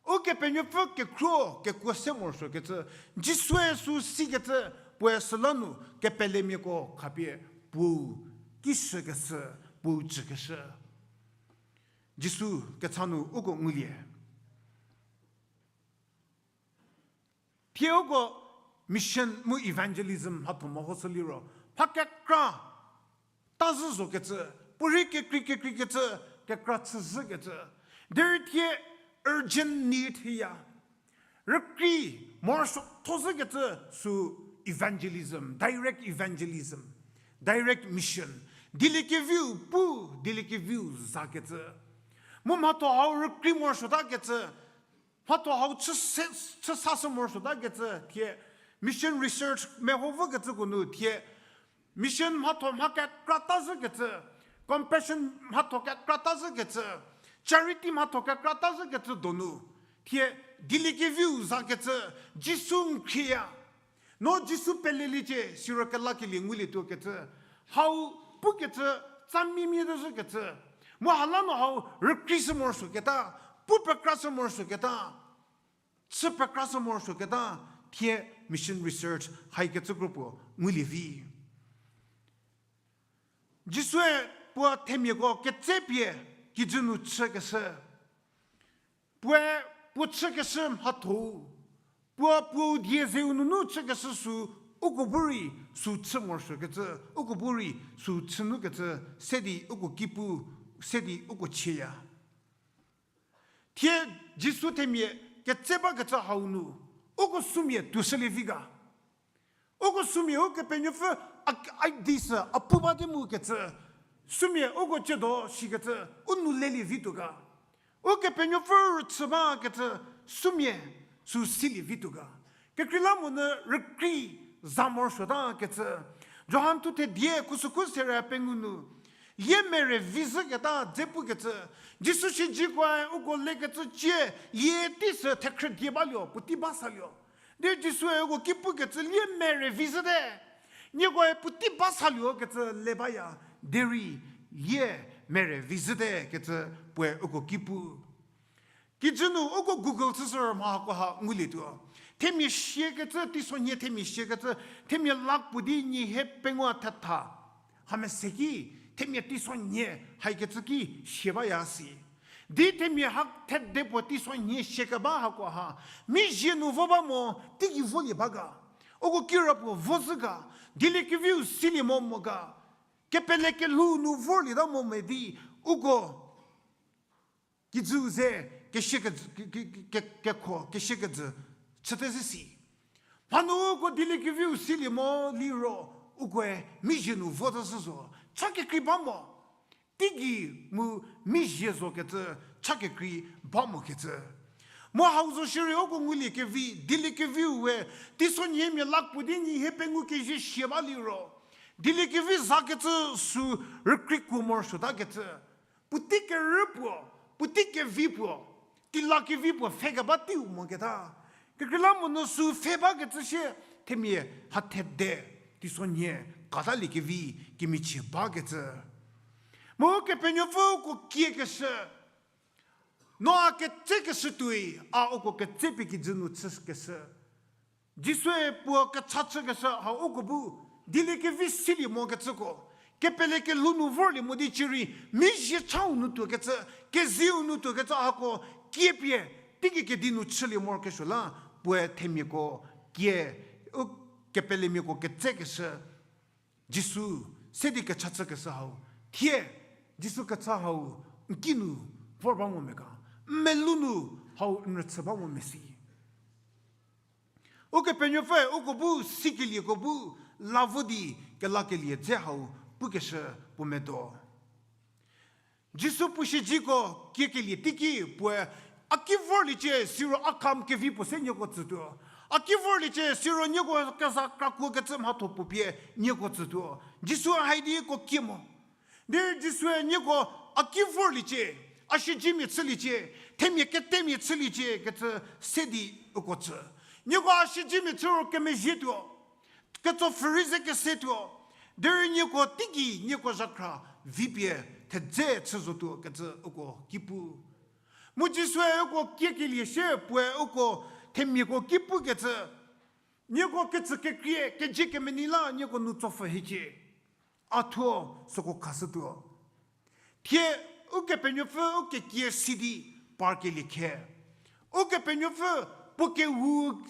Ukepenuopfü kekhruo kekuo se morosuokecü, Jisue sü sikecü, puoe süla nu kepelemiako khapie puou kishükeshü, puou chükeshü. Jisu kecha nu uko ngulie. Thie uko mission mu evangelism mhatho mehoshü liro, mha kekra ta zhü zokecü, puorei kekrei kekreikecü, kekra chüzhükecü. Derei thie urgent need hiya. Rükrei morosuothozhükecü sü evangelism, direct evangelism, direct mission. Dieliekeviu pu, dieliekeviu zakecü. Mu mhatho hau rükrei morosuotakecü, mhatho hau chü se-, chü sashü morosuotakecü thie mission research meho vokecüko nu thie mission mhatho mha kekra ta zhükecü, compassion mhatho kekra ta zhükecü, charity mhatho kekra ta zhükecü donu, thie dieliekeviu zakecü, Jisu n khrieya. No Jisu peleliecie, siro kelakelie ngulietuokecü. Hau pukecü, tsa mimie ta zhükecü. Mu hala nu hau rükrei shü morosuoketa, pu pekra shü morosuoketa, chü pekra shü morosuoketa, thie mission research haikecü kropuo ngulie vi. Jisue puo themiako ketsepie kijü nu chükeshü. Puoe puo chükeshü mhatho-u, puo puou die zeu nunu chükeshü sü, uko bu rei sü chü morosuokecü, uko bu rei sü chünukecü, se di uko ki pu, se di uko chieya. Thie Jisu themia ketse bakecü hau nu, uko sümia tuoshülie vi ga. Uko sümia Ukepenuopfü a, a di sü a pu ba di mu kecü, sümia uko ciedo shikecü, u nou lelie vituo ga. Ukepenuopfü rüchü bakecü, sümia sü silie vituo ga. Kekreilamonyü rükrei za morosuotakecü. Johan thuthe die khusükhu sere pengou nu, lie mere vi zhüketa dze pukecü. Jisu shijükoe uko lekecü cie, lie tei sü thekhrü die balio, puotei ba saluo. Di Jisue uko ki pukecü lie mere vi zhüte. Niekoe puotei ba saluokecü le baya, derei lie mere vi zhüte kecü puoe uko ki pu. Kijü nu uko Google chüshü mha hakoha ngulietuo. Themia siakecü, teisonhie themia siakecü, themia lakh puo di nyi hie pengou thetha. Hamese ki, themia teisonhie haikecü ki sia baya si. Di themia ha thede puo teisonhie siakeba hakoha, mizhie nu vo ba mo, teigei volie ba ga. Uko kirapuo vo zhü ga, dieliekeviu silie mo mo ga. Kepele kelhou nu vorlieta mo me di, uko kijüu ze, kese ke, ke, ke, ke, kekho, kese kejü chüte zhü si. Mhanuko dieliekeviu silie mo liro, ukoe mizhie nu vota zhü zo, cha kekrei ba mo. Teigei mu mizhie zokecü cha kekrei ba mokecü. Mu hau zo shierei uko ngulie kevi, dieliekeviu we, teisonhiemia lakh puo di nyi hie pengou kezie sia ba liro, dieliekevi zakecü sü rükreikuo morosuotakecü. Puotei kerü puo, puotei kevi puo, tila kevi puo pfhe keba teiu moketa. Kekreilamonyü sü pfhe bakecü sie, themia ha thede, teisonhie, katalie kevi, kemichie bakecü. Mu Kepenuopfü uko kiekeshü, no a ketsekeshü tuoi, a uko ketsepie kijü nu chükeshü. Jisue puo kecha chükeshü hau uko bu, dieliekevi silie mokecüko, kepele kelhou nu vorlie mo di cierei, mizhie chau nu tuokecü, kezieu nu tuokecü hako, kiepie, teigei kedi nu chülie morokesuo la, puoe themiako, kie, u kepelemiako ketsekeshü, Jisu, se di kecha chükeshü hau, thie, Jisu kecha hau, n ki nu vor ba mo me ga, n melou nu hau n rüchü ba mo me si. Ukepenuopfü uko bu sikelieko bu la vo di kelakelie dze hau pukeshü puo medo. Jisu puo siezeko kiekelie teiki puoe, a ki vorliecie siro a kam kevi puo se nieko tsütuo. A ki vorliecie siro nieko keza krakuokecü mhatho puo pie nieko tsütuo. Jisu haidi uko kie mo. Di Jisue nieko a ki vorliecie, a siezemia chüliecie, themia ketemia chüliecie kecü se di uko tsü. Nieko a siezemia chü ro kemezhietuo, ketsopfhü rei ze kesetuo, Derei nieko teigei nieko zhakhra vipie thedze chü zotuo kecü uko ki pu. Mu Jisue uko kiekelie shie puoe uko themiako ki pukecü, nieko kecü kekrie keji kemenei la nieko nu tsopfü hiecie. A thuo süko khashütuo. Thie Ukepenuopfü ukekie si di parkelie khe. Ukepenuopfü puo kehou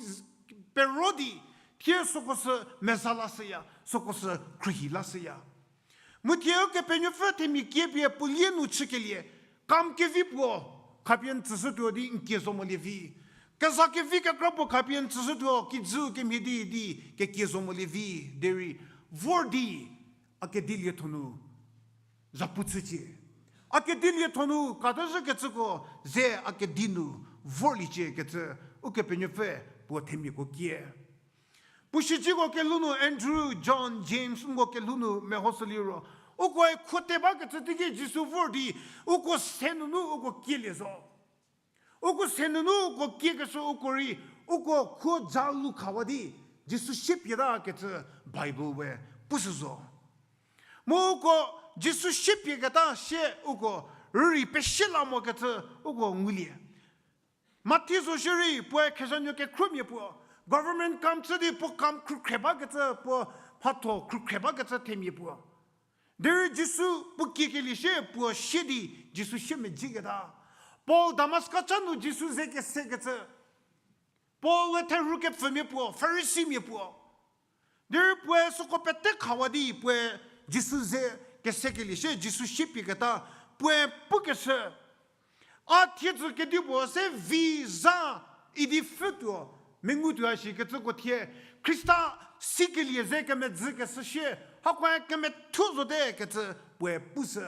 pero di, thie süko sü meza lashüya, süko sü khruohi lashüya. Mu thie Ukepenuopfü themia kie pie puo lie nu chükelie, kam kevi puo khapie n tsüshütuo di n kie zo molie vi. Keza kevi kekra puo khapie n tsüshütuo, kijü kemhie di di kekie zo molie vi, derei vor di a kedilietho nu zhapu chücie. A kedilietho nu katazhükecüko ze a kedi nu vorliecie kecü Ukepenuopfü puo themiako kie. Puo shiciko kelhou nu Andrew, John, James, nko kelhou nu mehoshü liro, ukoe khuote bakecü teiki Jisu vor di, uko se nunu uko kielie zo. Uko se nunu uko kiekeshü uko rei, uko khuo ja lu khawa di, Jisu sie pie ta kecü Bible we pushü zo. Mu uko Jisu sie pie keta sie uko rürei pesie la mokecü uko ngulie. Mathi zo shierei puoe khezhanuo kekhrümia puo, government kam chü di puo kam khrükhre bakecü, puo mhatho khrükhre bakecü themia puo. Derei Jisu puo kiekelie shie puo sie di Jisu sie medziketa. Paul Damaska cha nu Jisu ze kesekecü. Paul-e therhu kepfümia puo, Farisimia puo. Derei puoe süko pete khawa di puoe Jisu ze kesekelie shie Jisu sie pieketa puoe pukeshü, a thiedzü kedipuo se vi zha idi pfhütuo, mengutuo a shikecüko thie, Khrista sikelie ze kemedzükeshü shie, hakoe kemethuo zote kecü puoe pushü.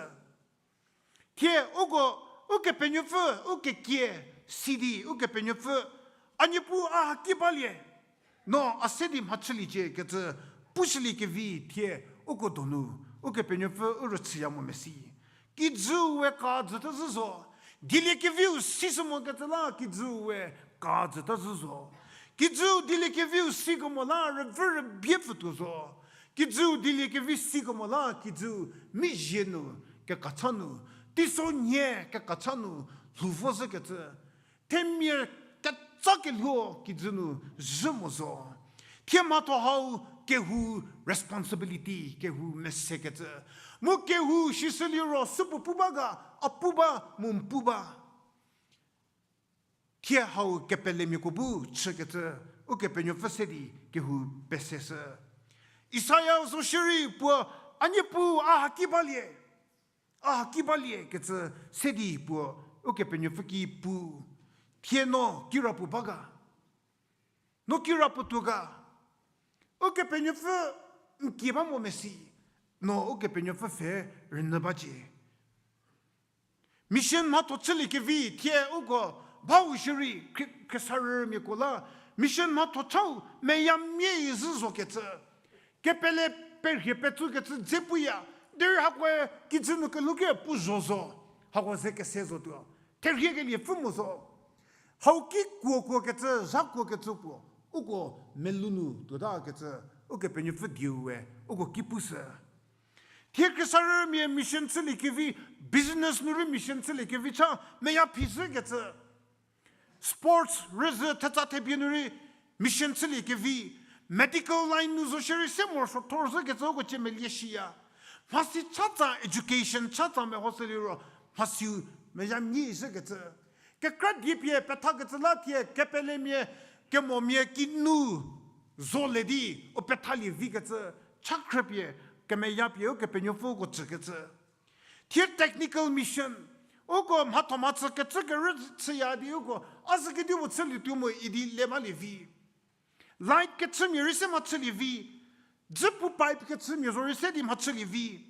Thie uko, Ukepenuopfü, ukekie, si di Ukepenuopfü, a Niepuu a haki balie, no a se di mhachüliecie kecü pushüliekevi thie uko donu, Ukepenuopfü u rüchüya mo mesi. Kijüu we ka jütazhü zo, dieliekeviu sishü mokecü la kijüu we ka jütazhü zo. Kijüu dieliekeviu sikemo la rüvü rübie pfütuo zo. Kijüu dieliekevi sikemo la kijüu mizhie nu kekacha nu, teisonhie kekacha nu lhou vozhükecü, themia ketsa kelhuo kijü nu zhü mo zo. Thie mhatho hau kehou responsibility, kehou mesekecü. Mu kehou sishü liro supuo pu ba ga, a pu ba, mu n pu ba. Thie hau kepelemiako bu chükecü, Ukepenuopfü se di kehou peseshü. Isaia zo shierei puo, a Niepuu a haki balie, a haki balie kecü se di puo Ukepenuopfü ki pu. Thie no kirapuo ba ga, no kirapuo tuo ga, Ukepenuopfü n kie ba mo mesi, no Ukepenuopfü pfhe rünyü bacie. Mission mhatho chüliekevi thie uko bau shierei khri-, khriesarümiako la mission mhatho chau meyamia zhü zokecü. Kepele perhie petsukecü dze puya, derei hakoe kijü nu kelhou ki pu zho zo, hako ze kese zotuo. Therhiekelie pfü mo zo. Hau ki kuokuokecü, zha kuokecü puo, uko melou nu tuotakecü, Ukepenuopfü dieu we uko ki pushü. Thie khriesarümia mission chüliekevi, business nu rei mission chüliekevi cha meya phi zhükecü. Sports rüzhü thetsa thepie nu rei mission chüliekevi, medical line nu zo shierei se morosuo thor zhükecü uko cie melie shiya. Mhasi chatsa education chatsa mehoshü liro mhasiu meyamia zhükecü. Kekra die pie pethakecü la thie kepelemia, kemomia kinu zo le di u pethalie vikecü, chakhrüpie, kemeyapie Ukepenuopfü uko tsükecü. Thie technical mission, uko mhatho mhachü kecü kerü chüya di uko, a zhü kedipuo chülietuo mo idi le balie vi. Light kechümia rei se mhachülie vi. Dzüpu pipe kechümia zo rei se di mhachülie vi.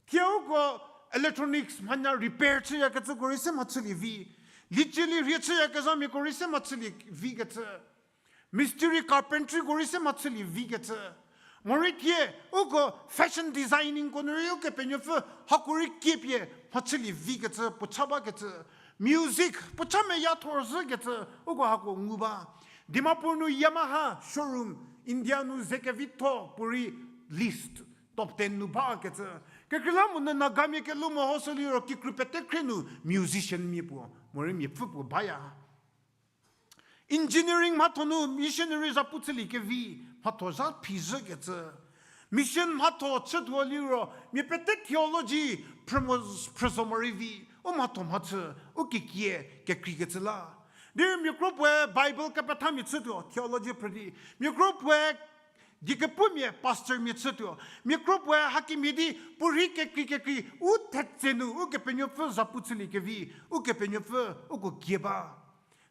Thie uko electronics mhanya repair chüyakecüko rei se mhachülie vi. Liecielierie chüyakezhamiako rei se mhachülie vikecü. Mistiri carpentryko rei se mhachülie vikecü. Morei thie uko fashion designingko nu rei Ukepenuopfü hako rei kiepie mhachülie vikecü puo cha bakecü. Music puo cha meya thor zhükecü uko hako ngu ba. Dimapur nu Yamaha showroom India nu ze kevitho puorei list top ten nu bakecü. Kekreilamonyü Nagamia kelou mehoshü liro kikru pete khrie nu musicianmia puo, morei miapfü puo baya. Engineering mhatho nu missionary zhapu chüliekevi, mhatho zha phizhükecü. Mission mhatho chütuo liro, mia pete theology phrümo-, phrüzo morei vi, u mhatho mhachü, u kekie, kekreikecü la. Derei mia kro puoe Bible kepethamia chütuo, theology phrü di. Mia kro puoe diekepumia pastormia chütuo. Mia kro puoe hakemhie di puorhi kekrei kekrei u thetse nu Ukepenuopfü zhapu chüliekevi, Ukepenuopfü uko kie ba.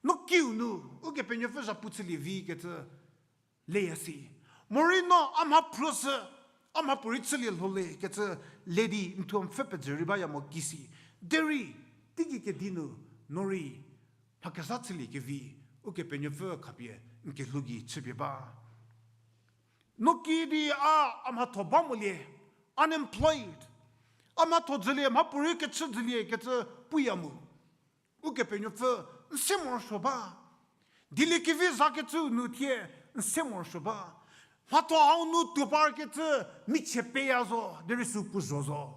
No kiu nu Ukepenuopfü zhapu chülie vi kecü leya si. Morei no a mha phrüshü, a mha puorei chülie lho le kecü le di n thuo n pfhü pezü rei baya mo ki si. Derei, teigei kedi nu, no rei mha kezha chüliekevi, Ukepenuopfü khapie n kelhou gei chüpie ba. No kiüdi a, a mhatho ba molie, unemployed. A mhatho dzülie, mha puorei kechü dzülie kecü puya mu. Ukepenuopfü n se morosuo ba. Dieliekevi zakecü nu thie n se morosuo ba. Mhatho hau nu tuo parkecü michie peya zo, derei sü puo zho zo.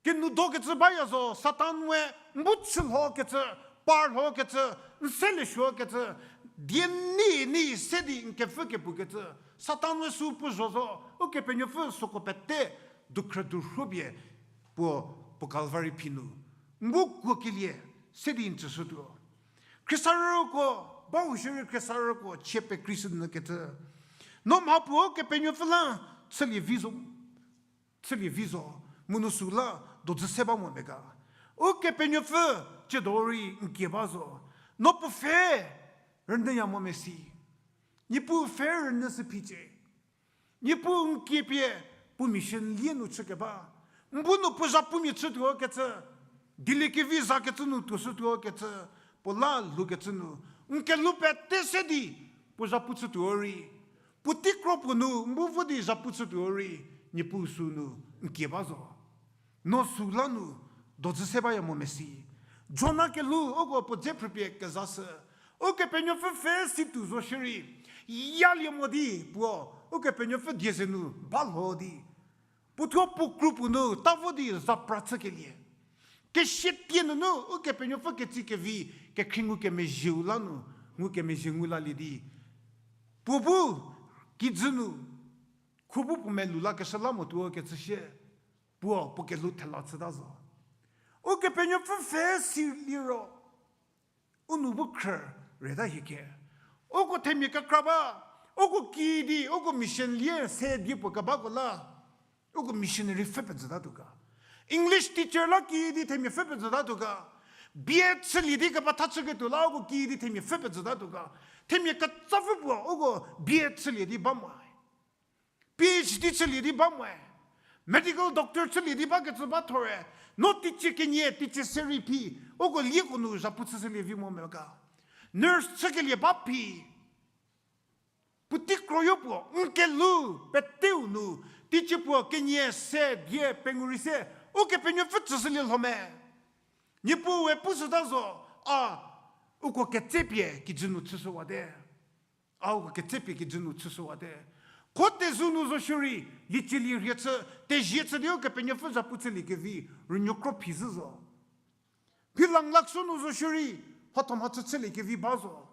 Kenu dokecü baya zo, Satan we n bu chülhokecü, parlhokecü, n se lesuokecü, die nei nei se di n kepfü kepu kecü, Satan we sü puo zho zo, Ukepenuopfü süko pete dukhrü durhopie puo, puo Calvary phi nu n bu kuokelie se di n tsüshütuo. Khriesarüko, bau shierei khriesarüko chie pekreishünyükecü. No mha puo Ukepenuopfü la chülie vi zo. Chülie vi zo, mu no sü la dozü se ba mo mega. Ukepenuopfü tsiedo rei n kie ba zo. No puo pfhe rünyüya mo mesi. Niepuu pfhe rünyü sü phicie. Niepuu n kie pie puo mission lie nu chükeba. N bu nu puo zhapumia chütuo kecü. Dieliekevi zakecü nu tuoshütuo kecü. Puo la lhoukecü nu. N kelhou pete se di puo zhapu chütuo rei. Puotei kro puo nu n bu vo di zhapu chütuo rei, Niepuu sü nu n kie ba zo. No sü la nu dozü se baya mo mesi. Jona kelhou uko puo dze phrüpie kezashü. Ukepenuopfü pfhe si tuo zo shierei, yalie mo di puo, Ukepenuopfü die ze nu balho di. Puothuo puo kru puo nu ta vo di zapra chükelie. Kesia tie nunu Ukepenuopfü ketsi kevi, kekhrie ngukemezhieu la nu, ngukemezhie ngu lalie di. Puo bu, kijü nu, khuo bu puo melou lakeshü la mo tuo kecü sie, puo, puo kelhou thela chüta zo. Ukepenuopfü pfhe si liro, u nou bu khrü reta hie ke. Uko themia kekra ba, uko kiüdi, uko mission lie se die puo kebako la, uko missionary pfhü pezütatuo ga. English teacher la kiüdi themia pfhü pezütatuo ga. B.Ed chülie di kepetha chüketuo la uko kiüdi themia pfhü pezütatuo ga. Themia ketsapfü puo uko B.Ed chülie di ba moe. P H D chülie di ba moe. Medical doctor chülie di bakecü ba thore. No teicie kenie, teicie se rei phi, uko lieko nu zhapu chüshülie vi mo me ga. Nurse chükelie ba phi. Puotei kroyo puo n kelhou peteu nu, teicie puo kenie se die pengou rei se, Ukepenuopfü tsüshülie lho me. Niepuue pushüta zo, a, uko ketsepie kijü nu chüshüwate. A uko ketsepie kijü nu chüshüwate. Kho tezou nu zo shierei, liecielie rhie chü, tezie chü di Ukepenuopfü zhapu chüliekevi, rünuokro phi zhü zo. Phi lang lakso nu zo shierei, mhatho mhachü chüliekevi ba zo.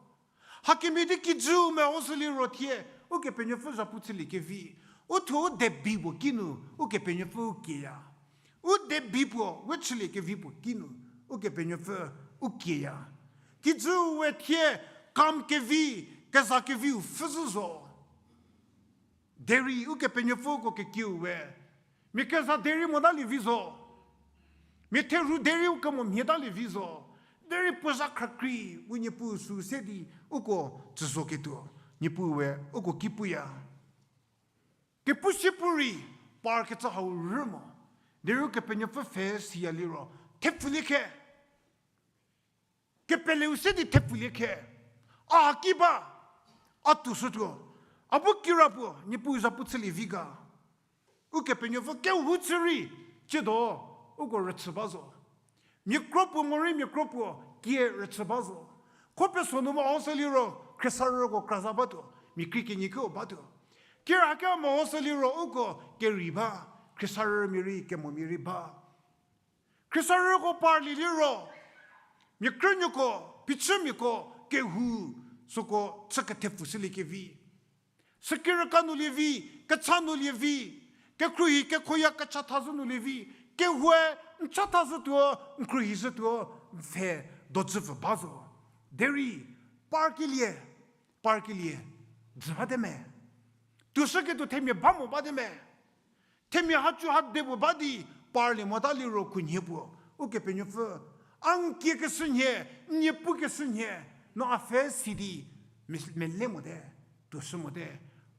Hakemhie di kijü mehoshü liro thie, Ukepenuopfü zhapu chüliekevi. U thuo u debi puo kinu, Ukepenuopfü u kieya. U debi puo, we chüliekevi puo kinu, Ukepenuopfü u kieya. Kijüu we thie, kam kevi, keza keviu pfhü zhü zo. Derei Ukepenuopfüko kekieu we, mia keza derei motalie vi zo. Mia therhu derei u kemo mhietalie vi zo. Derei puo zha khrakrei, u Niepuu sü se di uko tsüzo ketuo. Niepuu we uko ki puya. Kepu si pu rei, par kecü hau rü mo. Derei Ukepenuopfü pfhe siya liro, thepfulie khe. Kepeleu se di thepfulie khe. A ki ba, a tuoshütuo. A bu kira puo, Niepuu zhapu chülie vi ga. Ukepenuopfü kehou chü rei, tsiedo, uko rüchü ba zo. Mia kro puo morei mia kro puo, kie rüchü ba zo. Kho peso nu mehoshü liro, khriesarüko kraza batuo, mia krie kenie keu batuo. Kirakia mo sü liro uko kerei ba, khriesarümia rei kemomia rei ba. Khriesarüko parlie liro, mia krünuoko, phichümiako, kehou, süko chü kethepfu shüliekevi. Sükirüka nu lievi, kecha nu lievi, kekhruohi kekhoya kechatha zhü nu lievi, kehoue n chatha zhütuo, n khruohi zhütuo, n pfhe dojüpfü ba zo. Derei, parkelie, parkelie, dzü bate me. Tuoshüketuo themia ba mo bate me. Themia hacu ha de puo ba di parlie mota liro khunhie puo, Ukepenuopfü, a n kiekeshü nhie, n nie pukeshü nhie, no a pfhe si di, me, mele mote, tuoshü mote,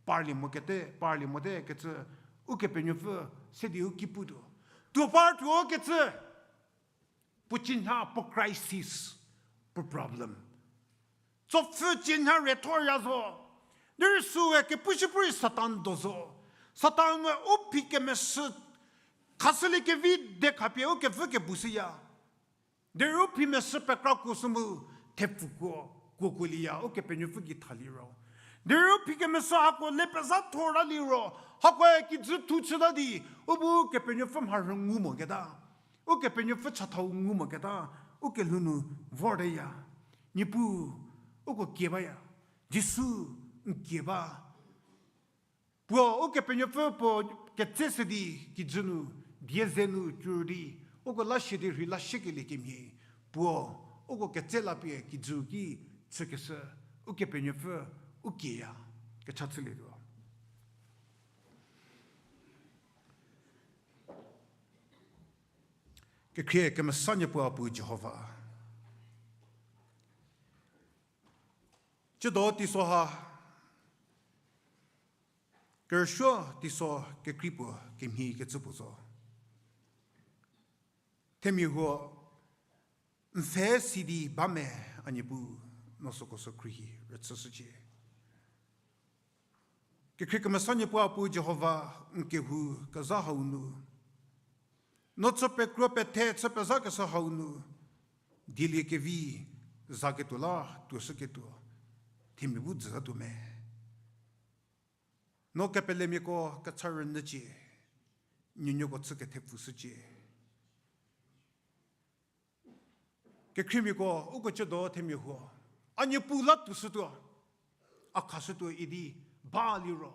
parlie mokete, parlie mote kecü, Ukepenuopfü, se di u ki putuo. Tuo par tuo kecü, puo cinha puo crisis, puo problem. Tsopfü cinha rethorya zo. Derei süe kepu shipüri Satan do zo. Satan-e u phi kemeshü khashüliekevi de khapie u kevü kebu shüya. Derei u phi meshü pekra kuo sü mu thepfuko, kuokuolieya Ukepenuopfü gei tha liro. Derei u phi kemeshü hako le pezha thor ta liro, hakoe kijü thu chüta di, u bu Kepenuopfü mharhü ngu moketa. Ukepenuopfü chathau ngu moketa, u kelhou nu vorteya. Niepuu, uko kie baya. Jisu, n kie ba. Puo, Ukepenuopfü puo ketse se di kijü nu, die ze nu cür di, uko la shie di rhei la shiekelie kemhie. Puo, uko ketse la pie kijü ki chükeshü, Ukepenuopfü, u kieya, kecha chülietuo. Kekhrie kemesa Niepuu a pu Jihova. Ciedo teiso ha, kerüsuo teiso kekrei puo kemhie kecü puo zo. Themia huo, n pfhe si di ba me a Niepuu, no süko sü khruohi rüchüshücie. Kekhrie kemesa Niepuu a pu Jihova, n kehou kezha hau nu, no chü pekro pethe chü pezhakeshü hau nu, dieliekevi zaketuo la tuoshüketuo, themia bu dzütatuo me. No kepelemiako kecha rünyücie, nuonuoko chü kethepfushücie. Kekhriemiako uko ciedo themia huo, a Niepuu la tuoshütuo, a khashütuo idi ba liro,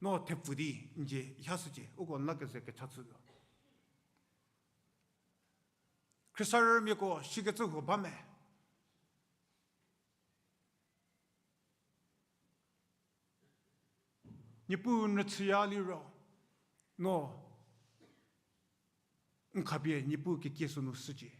no thepfu di n dzie hashücie, uko n la keze kecha chütuo. Khriesarümiako shikecü huo ba me. Niepuu n rüchüya liro, no n khapie Niepuu kekie sünu shücie.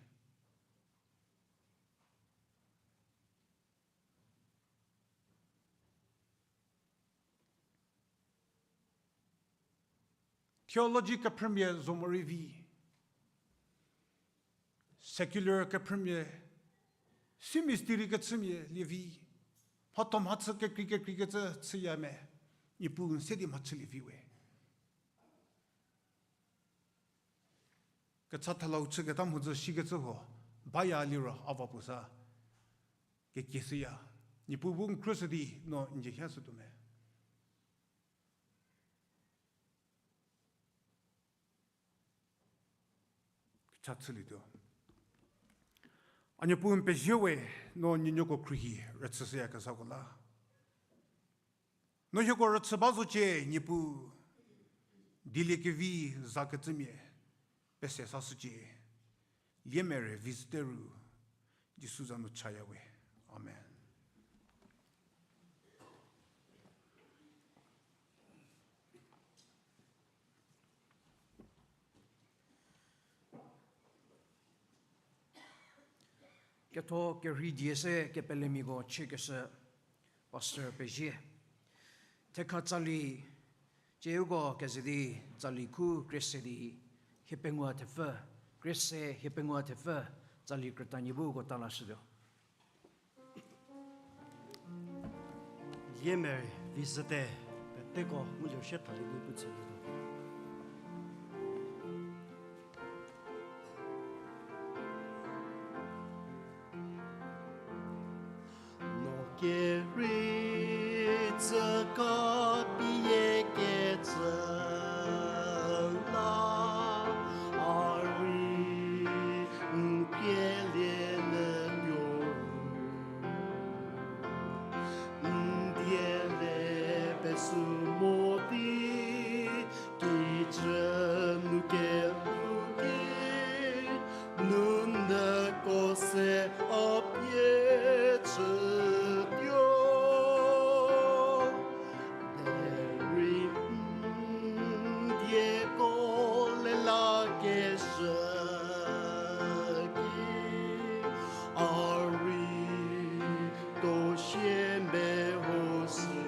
Theology kephrümia zo morei vi, secular kephrümia, si mystery kechümia lie vi, mhatho mhachü kekrei kekreikecü chüya me, Niepuu n se di mhachülie vi we. Kecha thelau chüketa mhodzü shikecü huo baya liro a va puo sa kekie shüya. Niepuu bu n khruoshü di no n dzie hashütuo me. Kecha chülietuo. A Niepuu n pezie we, no nuonuoko khruohi rüchüshüyakezhako la. No hieko rüchü ba zocie, Niepuu, dieliekevi zakecümia pese sashücie. Liemerei vi zhüte ru, Jisu za nu chaya we. Amen. Ketho kerhei die se kepelemiako chiekeshü Pastor pezie. Thekha tsali, cie uko keze di tsali khu krie se di hiepengou thepfü, krie se hiepengou thepfü, tsali krütanie bu uko ta lashütuo. Liemerei vi zhüte, peteko ngulie shie thalie di pu chülietuo. No kerei tsüka keshü ki, a rei to sie meho sü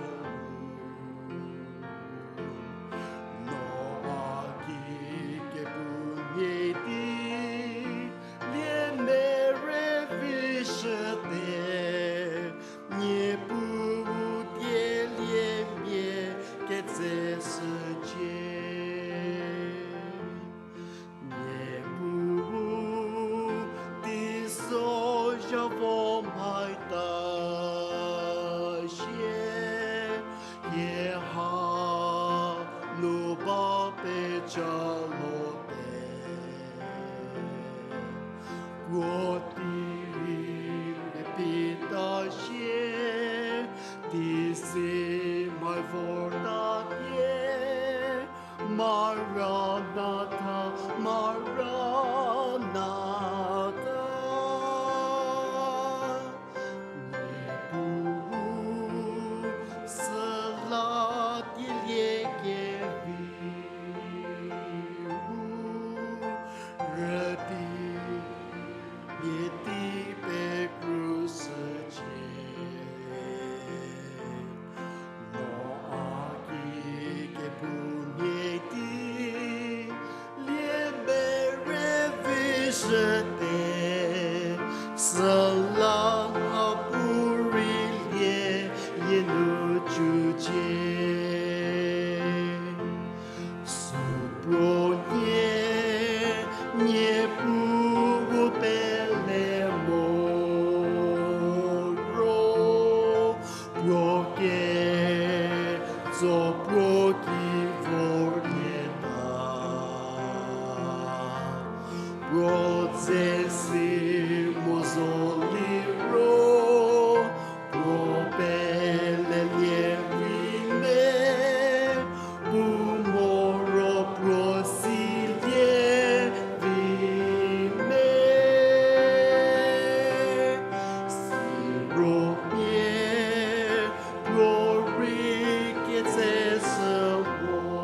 no a ki kepu nie di, lie mere vishüte, Niepuu die lie mia ketseshücie. Niepuu, teiso zha vo mhaita sie, hie ha nu ba pecha lote. Puo teilie pita sie, teisi mai vorta tie, Maranatha, Maranatha. Niepuu, süla dielie kevi ru, rüdi mia di pekrushücie. No a ki kepu nie di, lie mere vishüte, süla a pu rei lie yie nu cucie. Süpro nie, Niepuu pele mo ro, puo ketso puo ki vorlieta. Puo dze si mo zo liro, puo pelelie vi me, pu moro puo silie vi me. Siro pie puo rei ketseshü puo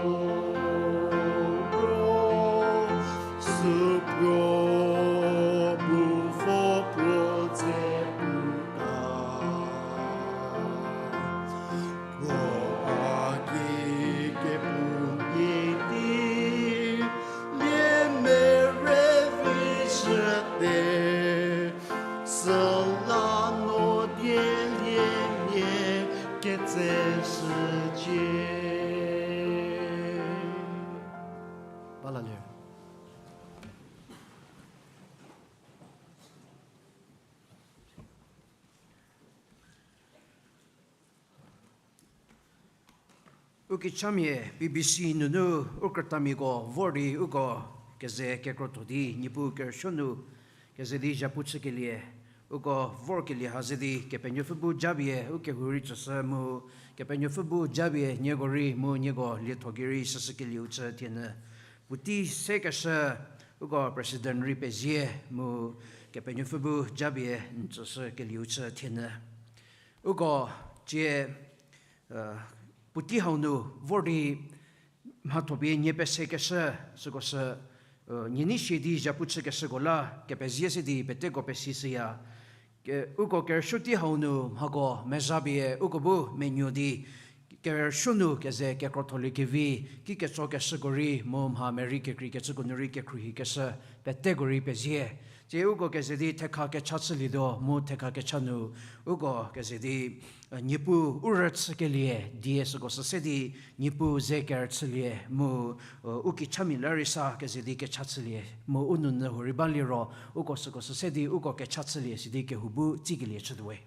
ro, süpro bu vo puo dze puta. Puo a ki kepu nie di, lie mere vishüte, süla no die lie mia ketseshücie. Ba la lie. U kichamia B B C nunu u krütamiako vor di uko keze kekrotho di Niepuu kerüsuo nu keze di zhapu chükelie, uko vorkelie ha ze di Kepenuopfü bu japie u kehou rei tsüshü mu, Kepenuopfü bu japie nieko rei mu nieko lietho gei rei süshükelieu chü thienyü. Puotei sekeshü uko president rei pezie mu Kepenuopfü bu japie n tsüshükelieu chü thienyü. Uko cie, puotei hau nu vor di mhathopie nie pesekeshü, süko sü, nie nei sie di zhapu chükeshüko la kepezie se di peteko pesishüya. Uko kerüsuo tei hau nu mhako mezhapie uko bu menuo di kerüsuo nu keze kekrotholie kevi, kiketsokeshüko rei mu mha merei kekreikecüko nu rei kekhruohikeshü peteko rei pezie. Tsie uko keze di thekha kecha chülietuo mu thekha kecha nu uko keze di Niepuu u rüchükelie die süko sü se di Niepuu ze kerüchülie mu u kichamia la rei sa keze di kecha chülie mu u nounyü huorei baliro uko süko sü se di uko kecha chülie sidi kehou bu tsikelie chütuowe.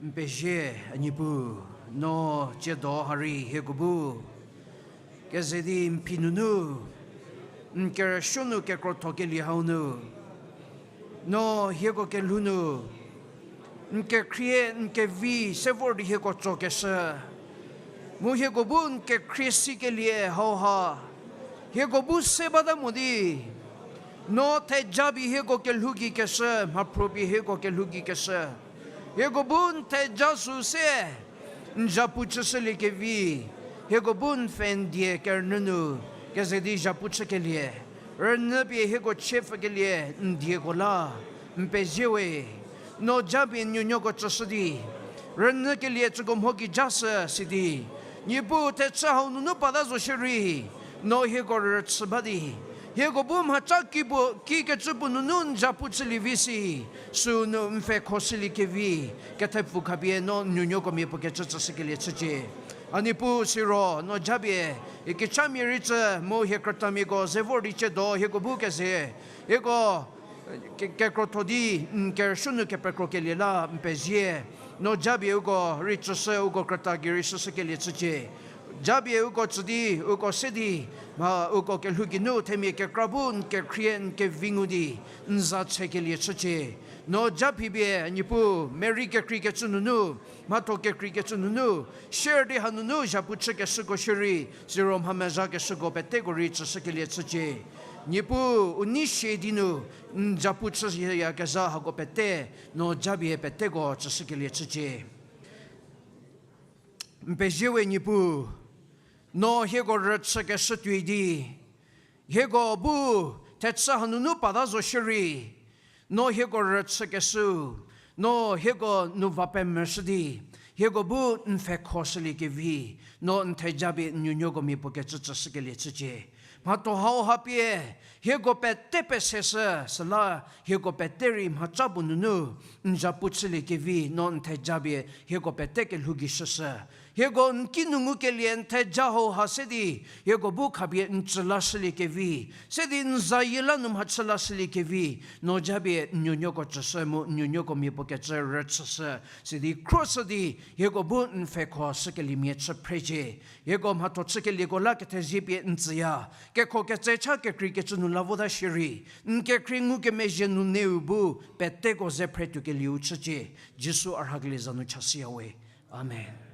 N pezie, a Niepuu, no tsiedo ha rei hieko bu keze di n phi nunu n kerüsuo nu kekrothokelie hau nu, no hieko kelhou nu n kekhrie n kevi se vor di hieko tsokeshü, mu hieko bu n kekhrie sikelie hauha hieko bu se bata mo di, no theja pie hieko kelhou gei keshü, mhaphro pie hieko kelhou gei keshü, hieko bu n theja sü se n zhapu chüshülie kevi, hieko bu n pfhe n die kerünyü nu keze di zhapu chükelie, rünyü pie hieko chiepfükelie n dieko la n pezie we. No japie n nuonuoko tsüshü di, rünyü kelie tsüko mho ki ja shü sidi, Niepuu thechü hau nunu pata zo shierei, no hieko rüchü ba di, hieko bu mhaca kipuo, kikecü puo nunu n zhapu chülie vi si, sünu n pfhekho shülie kevi, kethepfu khapie no n nuonuoko mia puo kecü tsüshükelie chücie. A Niepuu siro no japie, i kecamia rei cü mu hie krütamiako ze vor di ciedo hieko bu keze, hieko, ke-, kekrotho di n kerüshü nu kepekrokelie la n pezie. No japie uko rei tsüshü, uko krüta gei rei shüshükelie chücie. Japie uko tsü di, uko se di, mha uko kelhou geinu themia kekra bu n kekhrie n kevi ngu di, n za chekelie chücie. No japhipie Niepuu, merei kekreikecü nunu, mhatho kekreikecü nunu, share di hanunu zhapu chükeshüko shierei, siro mha mezhakeshüko peteko rei tsüshükelie chücie. Niepuu, u nei sie di nu, n zhapu chüyakezha hako pete, no japie peteko tsüshükelie chücie. N pezie we Niepuu, no hieko rüchükeshü tuoi di, hieko bu thechü hanunu pata zo shierei, no hieko rüchükeshü, no hieko nu va pemvüshü di, hieko bu n pfhekho shülie kevi, no n theja pie n nuonuoko mia puo kecü tsüshükelie chücie. Mhatho hauha pie, hieko pete peseshü, süla hieko pete rei mhaca puo nunu, n zhapu chülie kevi, no n theja pie hieko pete kelhou gei shüshü. Hieko n kinu ngukelie n theja hauha se di, hieko bu khapie n tsü lashülie kevi, se di n zayie la nu mhachü lashülie kevi, no japie n nuonuoko tsüshü mu n nuonuoko mia puo kecü rüchüshü, sidi khroshü di, hieko bu n pfhekho shükeliemia chü phrecie. Hieko mhatho chükelieko la kethezie pie n tsüya, kekho ketse cha kekreikecü nu la vota shierei, n kekhrie ngukemezhie nuneu bu peteko ze phre tuokelieu chücie. Jisu a rhakelie za nu chashüya we. Amen.